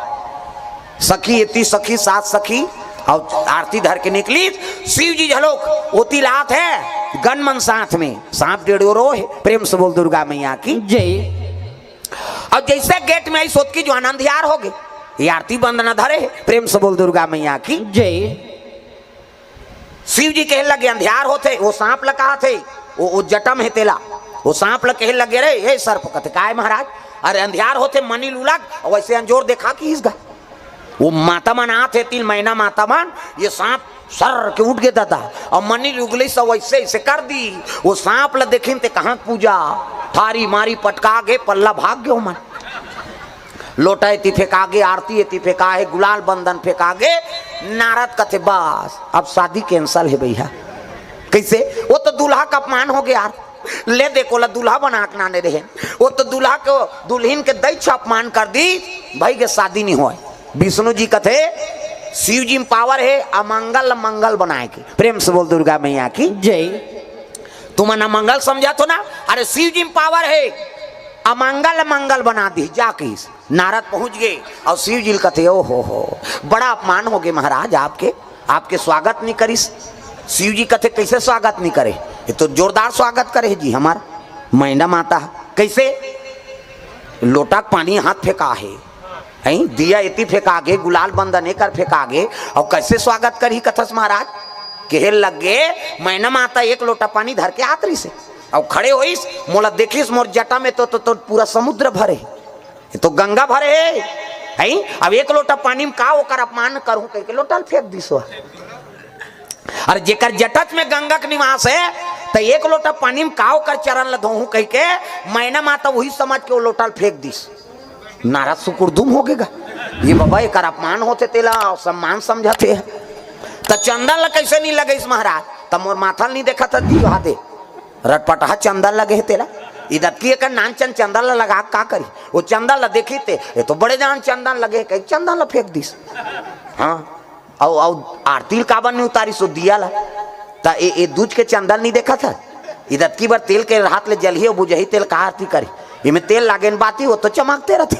सखी एती सखी, सात सखी, अउ आरती धर के निकलिस। शिव जी घलोक ओती ल आत हे, गन मन साथ में, साँप डेड़ोरो हे। प्रेम से बोल दुर्गा मैया की। जय। अउ जइसे गेट में आइस, ओतकी जुवार अंधियार होगे। ये आरती बंदना धरे हे। प्रेम से बोल दुर्गा मैया की। जय। शिव जी कहे लगे, "अंधियार होथे, वो साँप ल कहथे, वो, वो जटा म हे तेला।" वो साँप ल कहे लगे, "अरे, हे सर्प," कथे, "काय महाराज?" "अरे, अंधियार होथे, मनी ल उलद, अउ अइसे अंजोर देखा," किहिस गा। वो माता मन आत हे, तीन महीना माता मन, ये साँप सर के उठ गे दादा, अउ मनी ल उगलिस, अउ अइसे, अइसे कर दिस। वो साँप ल देखिन ते कहाँ पूजा, थारी मारी पटका गे, पल्ला भाग गे ओमन। लोटा एती फेंका गे, आरती एती फेंका हे, गुलाल बंदन फेंका गे। नारद कथे, "बस, अब शादी cancel हे भइया।" कइसे? वो तो दूल्हा के अपमान होगे यार। ले देख, ओला दूल्हा बना के लाने रहे, वो तो दूल्हा के, दुल्हिन के दई छाप मान कर दिस, भई के शादी नइ होय। विष्णु जी कथे, शिव जी म power हे अमंगल ल मंगल बनाय के। प्रेम से बोल दुर्गा मैया की। जय। तुमन अमंगल समझत हो ना? अरे शिव जी म power हे, अमंगल ल मंगल बना दिस, जा किहिस। नारद पहुँच गे अउ शिव जी ल कथे, "ओ हो हो, बड़ा अपमान होगे महाराज आपके, आपके स्वागत नइ करिस।" शिव जी कथे, "कइसे स्वागत नइ करे? ये तो जोरदार स्वागत करे हे जी हमर मैना माता।" कइसे? लोटा के पानी हाथ फेंका हे, हैं? दिया एती फेंका गे, गुलाल बंदन एकर फेंका गे, अउ कइसे स्वागत करही कथस महाराज? कहे लगे, "मैना माता एक लोटा पानी धर के आत रहिस हे, अउ खड़े होइस, मोला देखिस, मोर जटा में तो, तो, तो पूरा समुद्र भरे हे, ये तो गंगा भरे हे।" है। अब एक लोटा पानी में का ओकर अपमान करूं कह के लोटा ल फेंक दिस। अरे जेकर जटच में गंगा के निवास है, त एक लोटा पानी में का ओकर चरण ल धोहूं कह के मैना माता वही समझ के वो लोटा ल फेंक दिस। नारद सुकुरदुम हो गेगा, ये बाबा एकर अपमान होथे, तेला सम्मान समझथे। त चंदन ल कैसे नहीं लगइस महाराज? त मोर माथा ल नहीं देखत हस जी, वहा दे रटपटहा चंदन लगे हे तेला। इदतकी एकर नान चन चंदन ल लगा का करी? वो चंदन ल देखी ते, ये तो बड़े जान चंदन लगे हे, कही चंदन ल फेंक दिस। हाँ, अउ अउ आरती ल काबर नहीं उतारिस वो दिया ल? त ए, ए दूज के चंदन नहीं देखत हस? इदतकी बर तेल के हाथ ले जलही अउ बुझही तेल का आरती करी? एमे तेल लागे न बाती, वो तो चमकते रथे।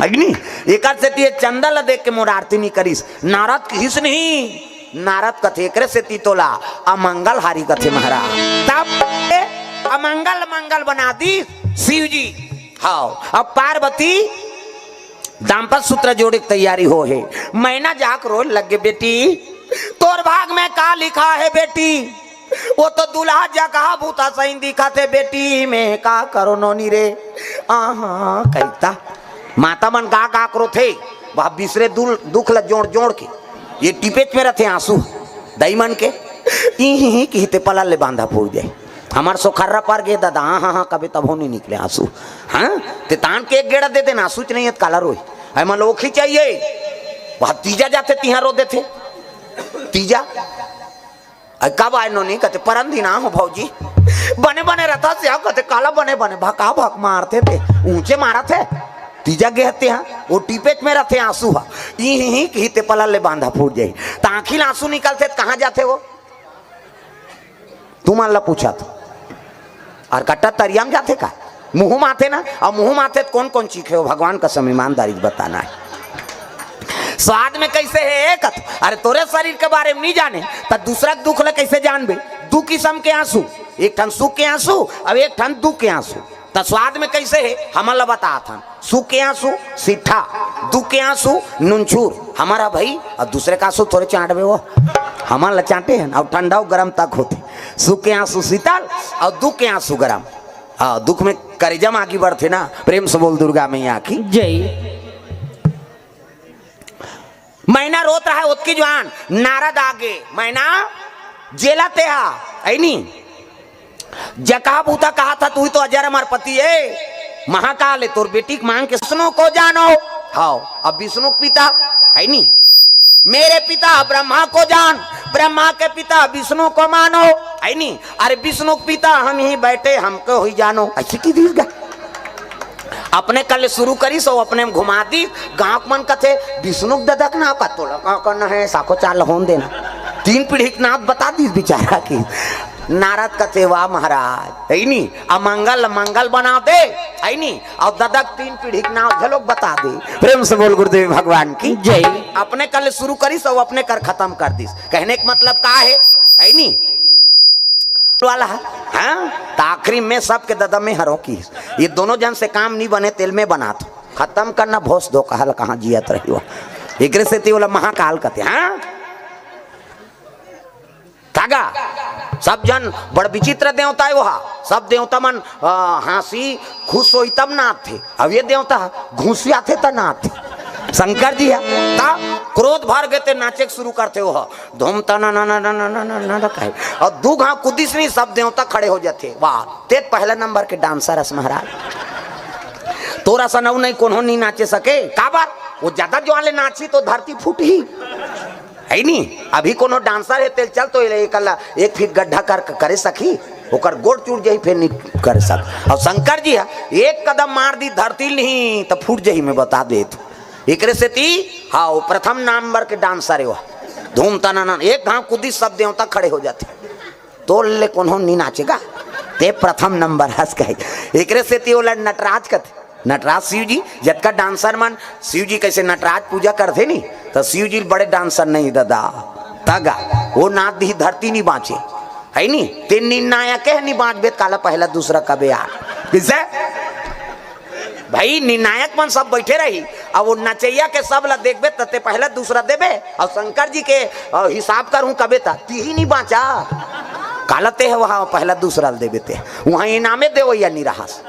अग्नि, एकर सेती ये चंदन ल देख के मोर आरती नहीं करिस। नारद किहिस नहीं, नारद कथे एकरे सेती तोला अमंगल हारी कथे महाराज। तब ए अमंगल मंगल बना दी शिव जी। हाँ, अब पार्वती दाम्पत्य सूत्र जोड़े के तैयारी हो हे। मैना जाके रोए लगे, बेटी, तोर भाग में का लिखा हे बेटी? वो तो दूल्हा जकहा भूता सही दिखत हे बेटी, मैं का करो नोनी रे। आहा, कहिता माता मन का का करो थे, वह बिसरे दुल-, दुख ल जोड़ जोड़ के ये टिपेच में रथे आंसू। दई मन के ई ही ही किहिते पलल ले बांधा फूट जाए। हमार सोखर्रा पर गे दादा, हाँ, हाँ, हाँ, कभी तभो नहीं निकले आंसू। हाँ, ते तान के एक गेड़ा दे देना, आंसू च नहीं है, त काला रोई। है मन ओखी चाहिए, वह तीजा जाथे, तिहां रो देथे। तीजा, अरे कब आए नोनी? कथे, "परन दिन आ हो भौजी।" "बने बने रहता से आओ।" कथे, "काला बने बने, भका भक मारथे ते, ऊंचे मारत हे।" तीजा गे हते हा, वो टिपेच में रहते आंसू हा। ई ही ही कहिते पलल ले बांधा फूट जाई। त आंखी ले आंसू निकलथे त कहाँ जाथे वो? तुमन ला पूछा तो। अउ कट्टा तरिया में जाथे का? मुंह माथे ना, अउ मुंह माथे त कौन कौन चीखे हो? भगवान कसम ईमानदारी से बताना है। स्वाद में कैसे है एक? अरे तोरे शरीर के बारे में नहीं जाने, त दूसरा के दुख ले कैसे जानबे? दू किस्म के आंसू, एक ठन सुख के आंसू, अउ एक ठन दुख के आंसू। त स्वाद में कैसे है, हमन ला बतात हन। सुख के आंसू सीठा, दुख के आंसू नुनछूर। हमारा भाई, अउ दूसरे का आंसू थोड़े चांटबे वो, हमन ला चांटे हन, अउ ठंडा अउ गरम तक होथे। सुख के आंसू शीतल, अउ दुख के आंसू गरम। हाँ, दुख में करेजा में आगी बढ़थे ना। प्रेम से बोल दुर्गा मैया की। जय। मैना रोत रहा ओतकी जुआन, नारद आगे, "मैना, जेला तेहा, ऐनी जकहा भूता कहा था, तू ही तो अजर अमर पति है, महाकाल है, तोर बेटी के मांग के विष्णु को जानो।" हाव, अब विष्णु के पिता है नी, "मेरे पिता ब्रह्मा को जान, ब्रह्मा के पिता विष्णु को मानो।" है नी, "अरे विष्णु के पिता हम ही बैठे, हमको ही जानो।" ऐसे की दिस गा? अपने कल शुरू करिस, अउ अपने में घुमा दिस। गांव के मन कथे, "विष्णु के ददा के नाव का तोला का करना है, साखो चाल होन देना।" तीन पीढ़ी के नाव बता दिस बेचारा की। नारद कथे, "वाह महाराज, है नी, अमंगल मंगल बना दे, है नी, अउ ददा के तीन पीढ़ी के नाव घलोक बता दे।" प्रेम से बोल गुरुदेव भगवान की। जय। अपने कल शुरू करिस, अउ अपने कर खत्म कर दिस। कहने का मतलब का है, है नी? वाला है, हाँ? त आखिरी में सबके ददा में हरों की। ये दोनों जन से काम नहीं बने, तेल में बना तो खत्म करना, भोस दो कहल कहाँ जियत रही हो। एकरे सेती ओला महाकाल कथे, हाँ? तागा, सब जन बड़ विचित्र देवता है वहा। सब देवता मन, अ, हाँसी खुश होई तब नाचथे। अब ये देवता घुसियाथे त नाचथे। शंकर जी है, त क्रोध भर गे ते नाचे के शुरू करथे वहा। धूम तना ना ना ना ना ना ना ना ना कहे। अउ दू घाव कुदिस नहीं, सब देवता खड़े हो जाथे। वाह, ते पहला नंबर के डांसर हस महाराज। तोरा सन अउ नहीं कोनो नहीं नाचे सके। काबर? वो ज्यादा जोर ले नाची तो धरती फूटही। है नी? अभी कोनो डांसर है, तेल चल तो एक, एक फीट गड्ढा कर, करे सकी, ओकर गोड़ चूर जाई, फिर नहीं कर सक। अउ शंकर जी है, एक कदम मार दी धरती नहीं तो फूट जाई, मैं बता देत। एकरे सेती, हाँ, वो प्रथम नंबर के डांसर है वो। धूम तना ना, एक घाव कुदी, सब देवता खड़े हो जाथे। तोर ले कोनो नहीं नाचेगा, ते प्रथम नंबर हस कहे। एकरे सेती ओला नटराज कथे। नटराज शिव जी, जतका डांसर मन शिव जी कैसे नटराज पूजा करथे नी, त शिव जी बड़े डांसर नहीं ददा। तगा, वो नाच दी धरती नहीं बांचे। है नी? ते निर्णायक है, नहीं बांचबे त काला पहला दूसरा कबे यार। किसे? भाई, निर्णायक मन सब बैठे रही, अब वो नचैया के सब ला देखबे, त ते पहला दूसरा देबे, अउ शंकर जी के, अ, हिसाब करहूं कबे, त तिही नहीं बांचा। काला ते है वहां पहला दूसरा ल देबे ते, वहां इनामे देवैया नहीं रहस,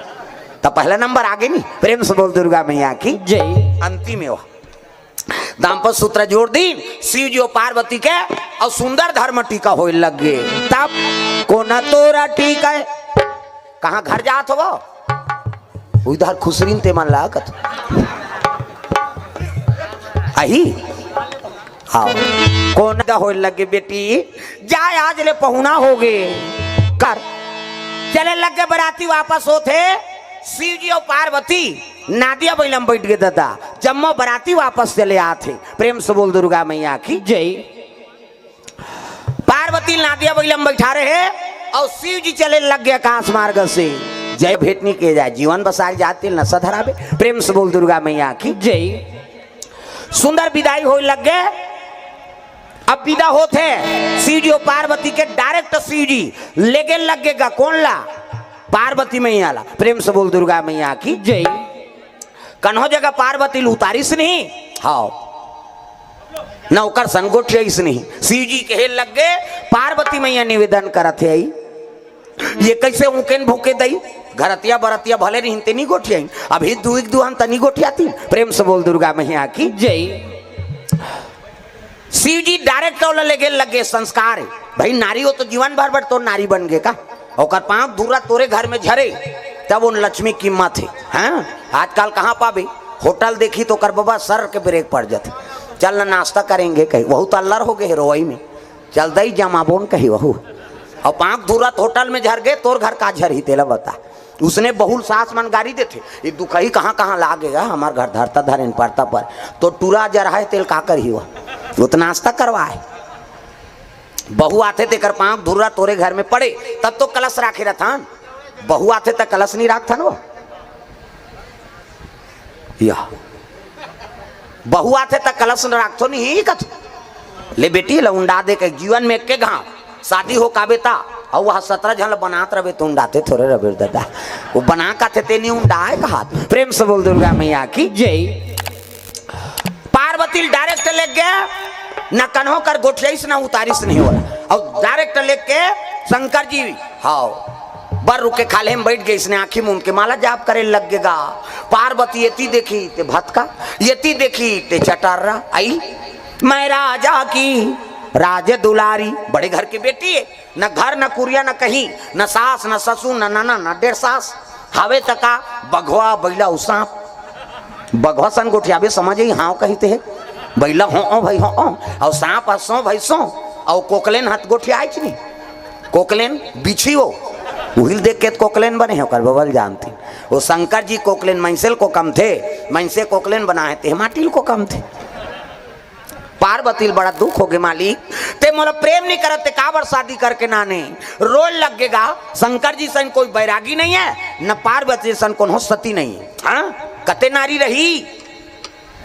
त पहला नंबर आगे नहीं। प्रेम से बोल दुर्गा मैया की। जय। अंतिम है वो। दाम्पत्य सूत्र जोड़ दीन शिव जी अउ पार्वती के, अउ सुंदर धर्म टीका होए लग गे। तब कोना तोरा टीका है, कहाँ घर जात हो? उधर खुसरिन ते मन ला कत। अही? हाँ। कोना होए लग गे बेटी, जाए आज ले पहुना हो गे। कर। चले लग गे बराती वापस होत हे। शिव जी अउ पार्वती नादिया बइला म बइठ गे ददा। जम्मो बराती वापस चले आत हे। प्रेम से बोल दुर्गा मैया की। जय। पार्वती नादिया बइला म बइठा रहे अउ शिव जी चले लग गे आकाश मार्ग से। जय भेटनी के जाए, जीवन बसार जाते नशा धरावे। प्रेम से बोल दुर्गा मैया की। जय। सुंदर विदाई होए लग गे। अब विदा होत हे शिव जी अउ पार्वती के, direct शिव जी लेगे लग गे गा। कोन ला? पार्वती मैया ला। प्रेम से बोल दुर्गा मैया की। जय। कन्हो जगह पार्वती ल उतारिस नहीं। हाँ। न ओकर सन गोठियाइस नहीं। शिव जी कहे लग गे, पार्वती मैया निवेदन करत हे, आई, ये कइसे ऊँकेन भूँके दई? घरतिया बरतिया भले रहिन ते नी गोठियाइन, अभी दुई के दुहान त नी गोठियातिन। प्रेम से बोल दुर्गा मैया की। जय। शिव जी direct ओला लेगे लग गे, संस्कार हे भाई, नारी हो तो जीवन भर बर तोर नारी बन गे का? ओकर पाँव धूरा तोरे घर में झरे, तब उन लक्ष्मी कीमत हे। हाँ, आजकल कहाँ पाबे? होटल देखी तो ओकर बबा सर के ब्रेक पड़ जाथे। चल ना नाश्ता करेंगे कही, वहू तो अल्लर हो गे हे रोवई में। चल दई जमाबोन कही वहू। अउ पाँव धूरा त होटल में झर गे, तोर घर का झरही तेला बता। उसने बहुल सास मन गारी देथे, ये दुखही कहाँ कहाँ लागे गा, हमार घर धरता धरेन पड़ता पर, तो टूरा जरहा हे तेल का करही वह? वो तो नाश्ता करवाए। बहू आथे तेकर पाँव धूरा तोरे घर में पड़े, तब तो कलश राखे रथन। बहू आथे त कलश नहीं राखथन वो। या। बहू आथे त कलश न राखथो नहीं कथो। ले बेटी, ल उंडा दे के जीवन में एके घाव शादी हो काबे ता, अउ वह सतरा झन ल बनात रबे त उंडाते थोरे रबे ददा। वो बना काथे ते नहीं उंडाए कहात। प्रेम से बोल दुर्गा मैया की। जय। पार्वती ल direct लेग गे, न कन्हो कर गोठियाइस, न उतारिस नहीं होला। अउ direct लेग के शंकर जी, हाव, बर रुक के खाल्हे में बइठ गे, इसने आँखी मूंद के माला जाप करे लग गे गा। पार्वती एती देखी ते भतका, एती देखी ते चटर्रा। आई, मैं राजा की राज दुलारी, बड़े घर के बेटी हे, न घर न कुरिया न कहीं, न सास न ससुर न ननद न डेढ़ सास। हावे त का, बघवा बइला अउ सांप। बघवा सन गोठियाबे समझ ही, हाँव कहिते हे। बइला हो ओ भाई हो ओ, अउ सांप ह सो भाई सो, अउ कोकलेन ह त गोठियाइच नहीं। कोकलेन बिछी हो, उहिल देख के त कोकलेन बने हे, ओकर बबल जानती। वो शंकर जी कोकलेन मइनसे ल कोकमथे, मइनसे कोकलेन बनाए ते माटी ल कोकमथे। पार्वती ल बड़ा दुख हो गे, मालिक, ते मोला प्रेम नहीं करत, ते काबर शादी करके नाने? रोए लग गे गा। शंकर जी सन कोई बैरागी नहीं हे, न पार्वती सन कोनो सती नहीं हे। हाँ, कते नारी रही,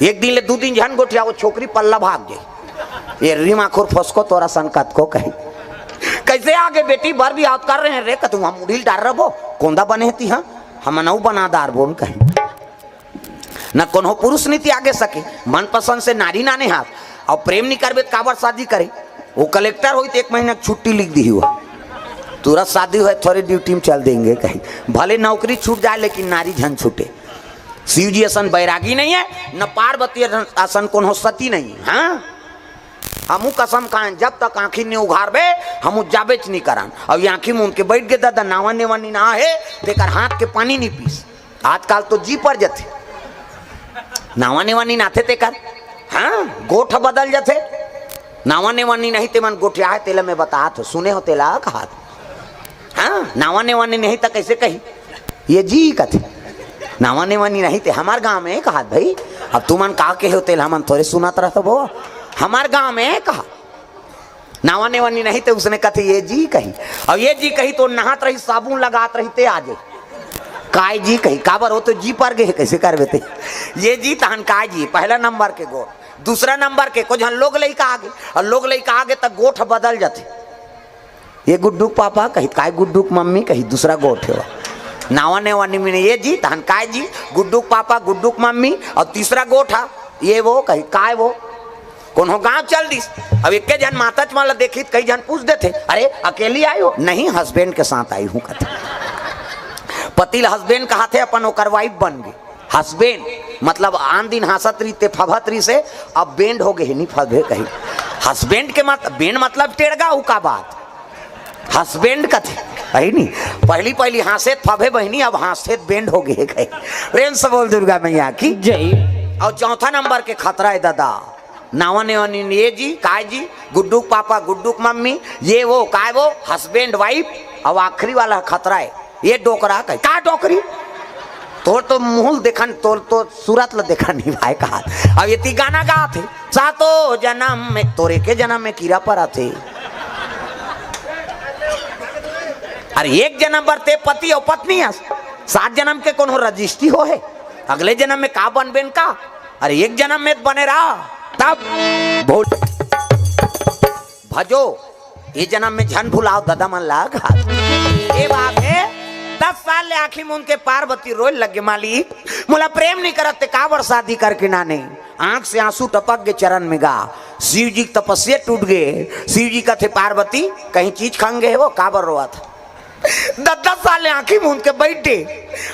एक दिन ले दू दिन झन गोठिया, वो छोकरी पल्ला भाग जाए। ये रीमा खुर फसको तोरा सन कतको कही। कैसे आगे बेटी, बर भी आउत कर रहे हैं रे, कतू हम उड़ील डार रबो, कोंदा बने हती, हाँ, हम नऊ बना दार बोन कही। न कोनो पुरुष नहीं त्यागे सके, मनपसंद से नारी नाने हाथ। अउ प्रेम नहीं करबे त काबर शादी करे? वो कलेक्टर होई त एक महीना के छुट्टी लिख दी हुआ, तुरंत शादी होए, थोड़े ड्यूटी में चल देंगे कहीं, भले नौकरी छूट जाए लेकिन नारी झन छूटे। शिव जी असन बैरागी नहीं हे, न पार्वती असन कोनो सती नहीं हे। हाँ, हमू कसम खाएं, जब तक आँखी नहीं उघारबे, हमू जाबेच नहीं करन। अउ ये आँखी मूंद के बइठ गे ददा, नावा नेवा नीन आहे, तेकर हाथ के पानी नहीं पीस। आजकल तो जी पर जथे। नावा नेवा नीन आथे तेकर। हाँ, गोठ बदल जथे। नावा नेवा नीन नहीं ते मन गोठिया हे, तेला मैं बतात हो, सुने हो तेला कहात। हाँ, नावा नेवा नीन नहीं त कैसे कही? ये जी कथे। नावा नेवा नीन नहीं ते हमार गाँव में कहात भाई। अब तुमन का कहे हो तेला हमन थोड़े सुनत रहत बो। हमार गाँव में कहा। नावा नेवा नीन नहीं ते उसने कथे ये जी कही। अउ ये जी कही तो नहात रही, साबुन लगात रही ते आजे। काय जी कही, काबर हो तो जी पर गे हे, कैसे करबे ते? ये जी तहन काय जी, पहला नंबर के गोठ, दूसरा नंबर के, को झन लोग लइका आगे, अउ लोग लइका आगे त गोठ बदल जथे। ये गुड्डू के पापा कही, काय गुड्डू के मम्मी कही, दूसरा गोठ हे वो। नावा नेवा नीन में ये जी, तहन काय जी, गुड्डू के पापा, गुड्डू के मम्मी, अउ तीसरा गोठ हा, ये वो कही, काय वो? कोनो गाँव चल दिस। अब एके झन माताच मन ला देखी त कई झन पूछ देथे, "अरे, अकेली आई हो?" "नहीं, हस्बैंड के साथ आई हूँ," कथे। पति ल हस्बैंड कहाथे, अपन ओकर वाइफ बन गे। हस्बैंड, मतलब आन दिन हाँसत रहिते, फभत रहिसे, अब बेंड हो गे हे, नी फभे कही। हसबेंड के मत, बेंड मतलब टेड़गा, उ का बात? हसबेंड कथे, कही नी। पहली पहली हाँसे त फभे बहिनी, अब हाँसे त बेंड हो गे हे कही। प्रेम से बोल दुर्गा मैया की। जय। और चौथा नंबर के खतरा हे दादा, नावा नेवा नीन ये जी, काय जी, गुड्डू के पापा, गुड्डू के मम्मी, ये वो, काय वो, हस्बैंड वाइफ। अब आखिरी वाला खतरा हे, ये डोकरा कही, का डोकरी? तोर तो मुंह ल देखन, तोर तो सूरत ल देखन नहीं भाई कहा। अब ये ती गाना गात हे, सातों जन्म में, तोरे के जन्म में कीरा परत हे। अरे एक जन्म बर ते पति और पत्नी हस, सात जन्म के कोनो रजिस्ट्री हो हे? अगले जन्म में का बनबेन का? अरे एक जन्म में त बने रहा, तब भोल भजो, ये जन्म में झन भुलाओ ददा मन ला घात। ये बात हे, दस साल ले आँखी मूंद के पार्वती रोए लगे, मालिक, मोला प्रेम नहीं करत ते, काबर शादी करके नाने? आँख से आंसू टपक गे चरण में गा। शिव जी के तपस्या टूट गे। शिव जी कथे, पार्वती, कहीं चीज खंग गे हे वो, काबर रोवत? दस दस साल ले आँखी मूंद के बैठे,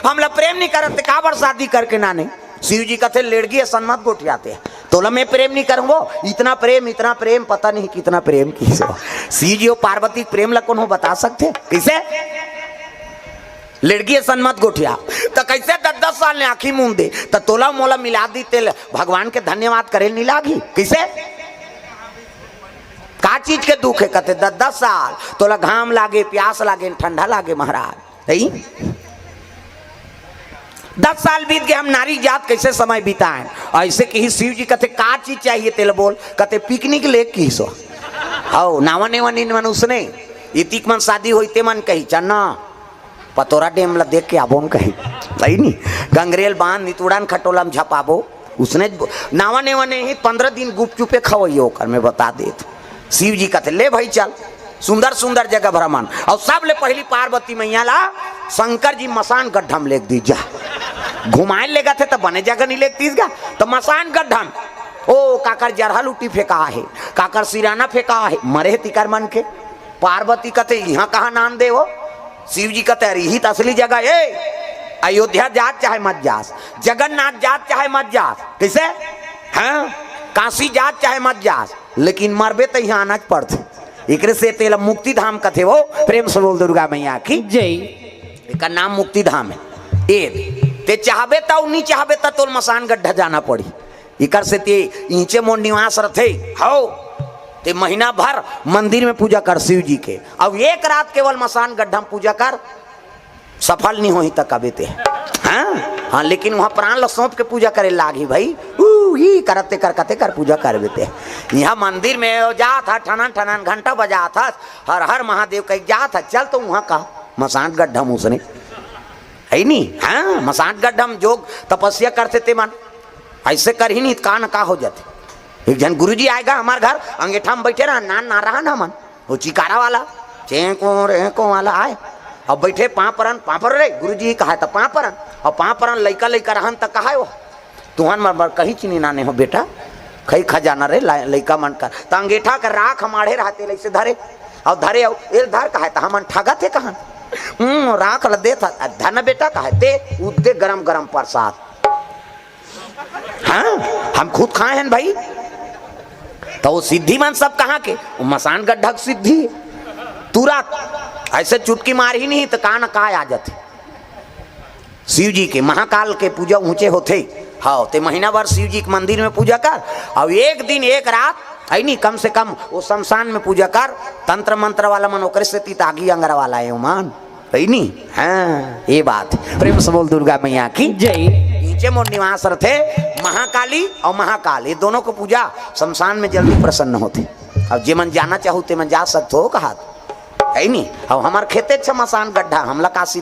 हमला प्रेम नहीं करत ते, काबर शादी करके नाने? शिव जी कथे, लेड़गी असन मत गोठियाते, तोला मैं प्रेम नहीं करूंगो। इतना प्रेम, इतना प्रेम, पता नहीं कितना प्रेम किहिस हो। शिव जी और पार्वती के प्रेम ला कोनो बता सकथे? कइसे? लेड़गी असन मत गोठिया। त कइसे दस दस साल ले आँखी मूंद दे? त तोला मोला मिला दी, तेल भगवान के धन्यवाद करे नहीं लागी? कइसे? का चीज के दुख हे? कथे, दस दस साल तोला घाम लागे, प्यास लागे, ठंडा लागे महाराज। नहीं? दस साल बीत गे, हम नारी जात कइसे समय बिताएं? अइसे किहिस शिव जी, कथे, का चीज चाहिए तेला बोल? कथे, पिकनिक ले किहिस हो। हौ, नावा नेवा नीन मन उसने, इतिक मन शादी होई ते मन कही, चन्ना, पतोरा डेम ला देख के आबोन कही। सही नी? गंगरेल बांध, नितुड़न खटोला में झपाबो। उसने ज-, नावा नेवा नहीं, पन्द्रह दिन गुपचुपे खवइयो ओकर, मैं बता देत। शिव जी कथे, ले भाई चल, सुंदर सुंदर जगह भ्रमण। और सबले पहली पार्वती मैया ला शंकर जी मसान गड्ढा में लेग दीस जा। घुमाए लेगथे त बने जगह नहीं लेग दीस गा, त मसान गड्ढा में। ओ, काकर जरहा लुटी फेंका हे, काकर सिराना फेंका हे, मरे हे तिकर मन के। पार्वती कथे, इहाँ कहाँ नान दे हो? शिव जी कथे, अरे इही त असली जगह हे। अयोध्या जात चाहे मत जास, जगन्नाथ जात चाहे मत जास, कइसे? हाँ, काशी जात चाहे मत जास, लेकिन मरबे त इहाँ आना च पड़थे। एकरे से तेला मुक्ति धाम कथे हो। प्रेम से बोल दुर्गा मैया की। जय। एकर नाम मुक्ति धाम हे। ए, ते चाहबे त अउ नी चाहबे त तोल मसान गड्ढा जाना पड़ी। इकर से ते इहिंचे मोर निवास रथे। हौ, ते महीना भर मंदिर में पूजा कर शिव जी के, अब एक रात केवल मसान गड्ढा में पूजा कर, सफल नहीं होही त कबे ते। हाँ, हाँ, लेकिन वहाँ प्राण ल सौंप के पूजा करे लागी भाई। ऊ, ई करते कर, कते कर पूजा करबे ते। यहाँ मंदिर में जात ह, ठनन ठनन घंटा बजात ह, हर हर महादेव कही जात ह, चल तो वहाँ का मसान गड्ढा में उसने। है नी? हाँ, मसान गड्ढा में जोग तपस्या करथे ते मन। अइसे करही नहीं, का न का हो जाथे। एक झन गुरुजी आय गा हमार घर, अंगेठा में बैठे रहन, नान ना रहन हमन, वो चिकारा वाला, चेंको रेंको वाला आय। अब बैठे पाँव परन, पाँव पर रे, गुरुजी कहा त पाँव परन, और पाँव परन लइका लइका रहन त कहा वो, तुहन मन बर कहीं चीनी नाने हो बेटा, खई खजाना रे ला-, लइका मन कर। त अंगेठा कर राख माढ़े रहते, लइसे धरे, और धरे, और एल धर कहा त हमन ठगत हे कहन। हम्म, राख ल देत ह, धन बेटा कहा ते, उद्दे गरम गरम प्रसाद। हाँ, हम खुद खाए हैं भाई। तो वो सिद्धि मन सब कहाँ के? वो मसान गड्ढा के सिद्धि। तुरंत अइसे चुटकी मारही नहीं त का न का आ जाथे। शिव जी के महाकाल के पूजा ऊंचे होथे। हाँ, ते महीना भर शिव जी के मंदिर में पूजा कर, और एक दिन एक रात, है नी, कम से कम वो शमशान में पूजा कर। तंत्र मंत्र वाला मन ओकरे सेती त आगी अंगरा वाला हे ओमन। है नी? हाँ, ये बात। प्रेम से बोल दुर्गा मैया की। जय। इहिंचे मोर निवास रथे। महाकाली और महाकाल, ये दोनों को पूजा शमशान में जल्दी प्रसन्न होथे। अब जे मन जाना चाहू ते मन जा सकथो कहा, है नी? अब हमार खेते छ मसान गड्ढा, हमला काशी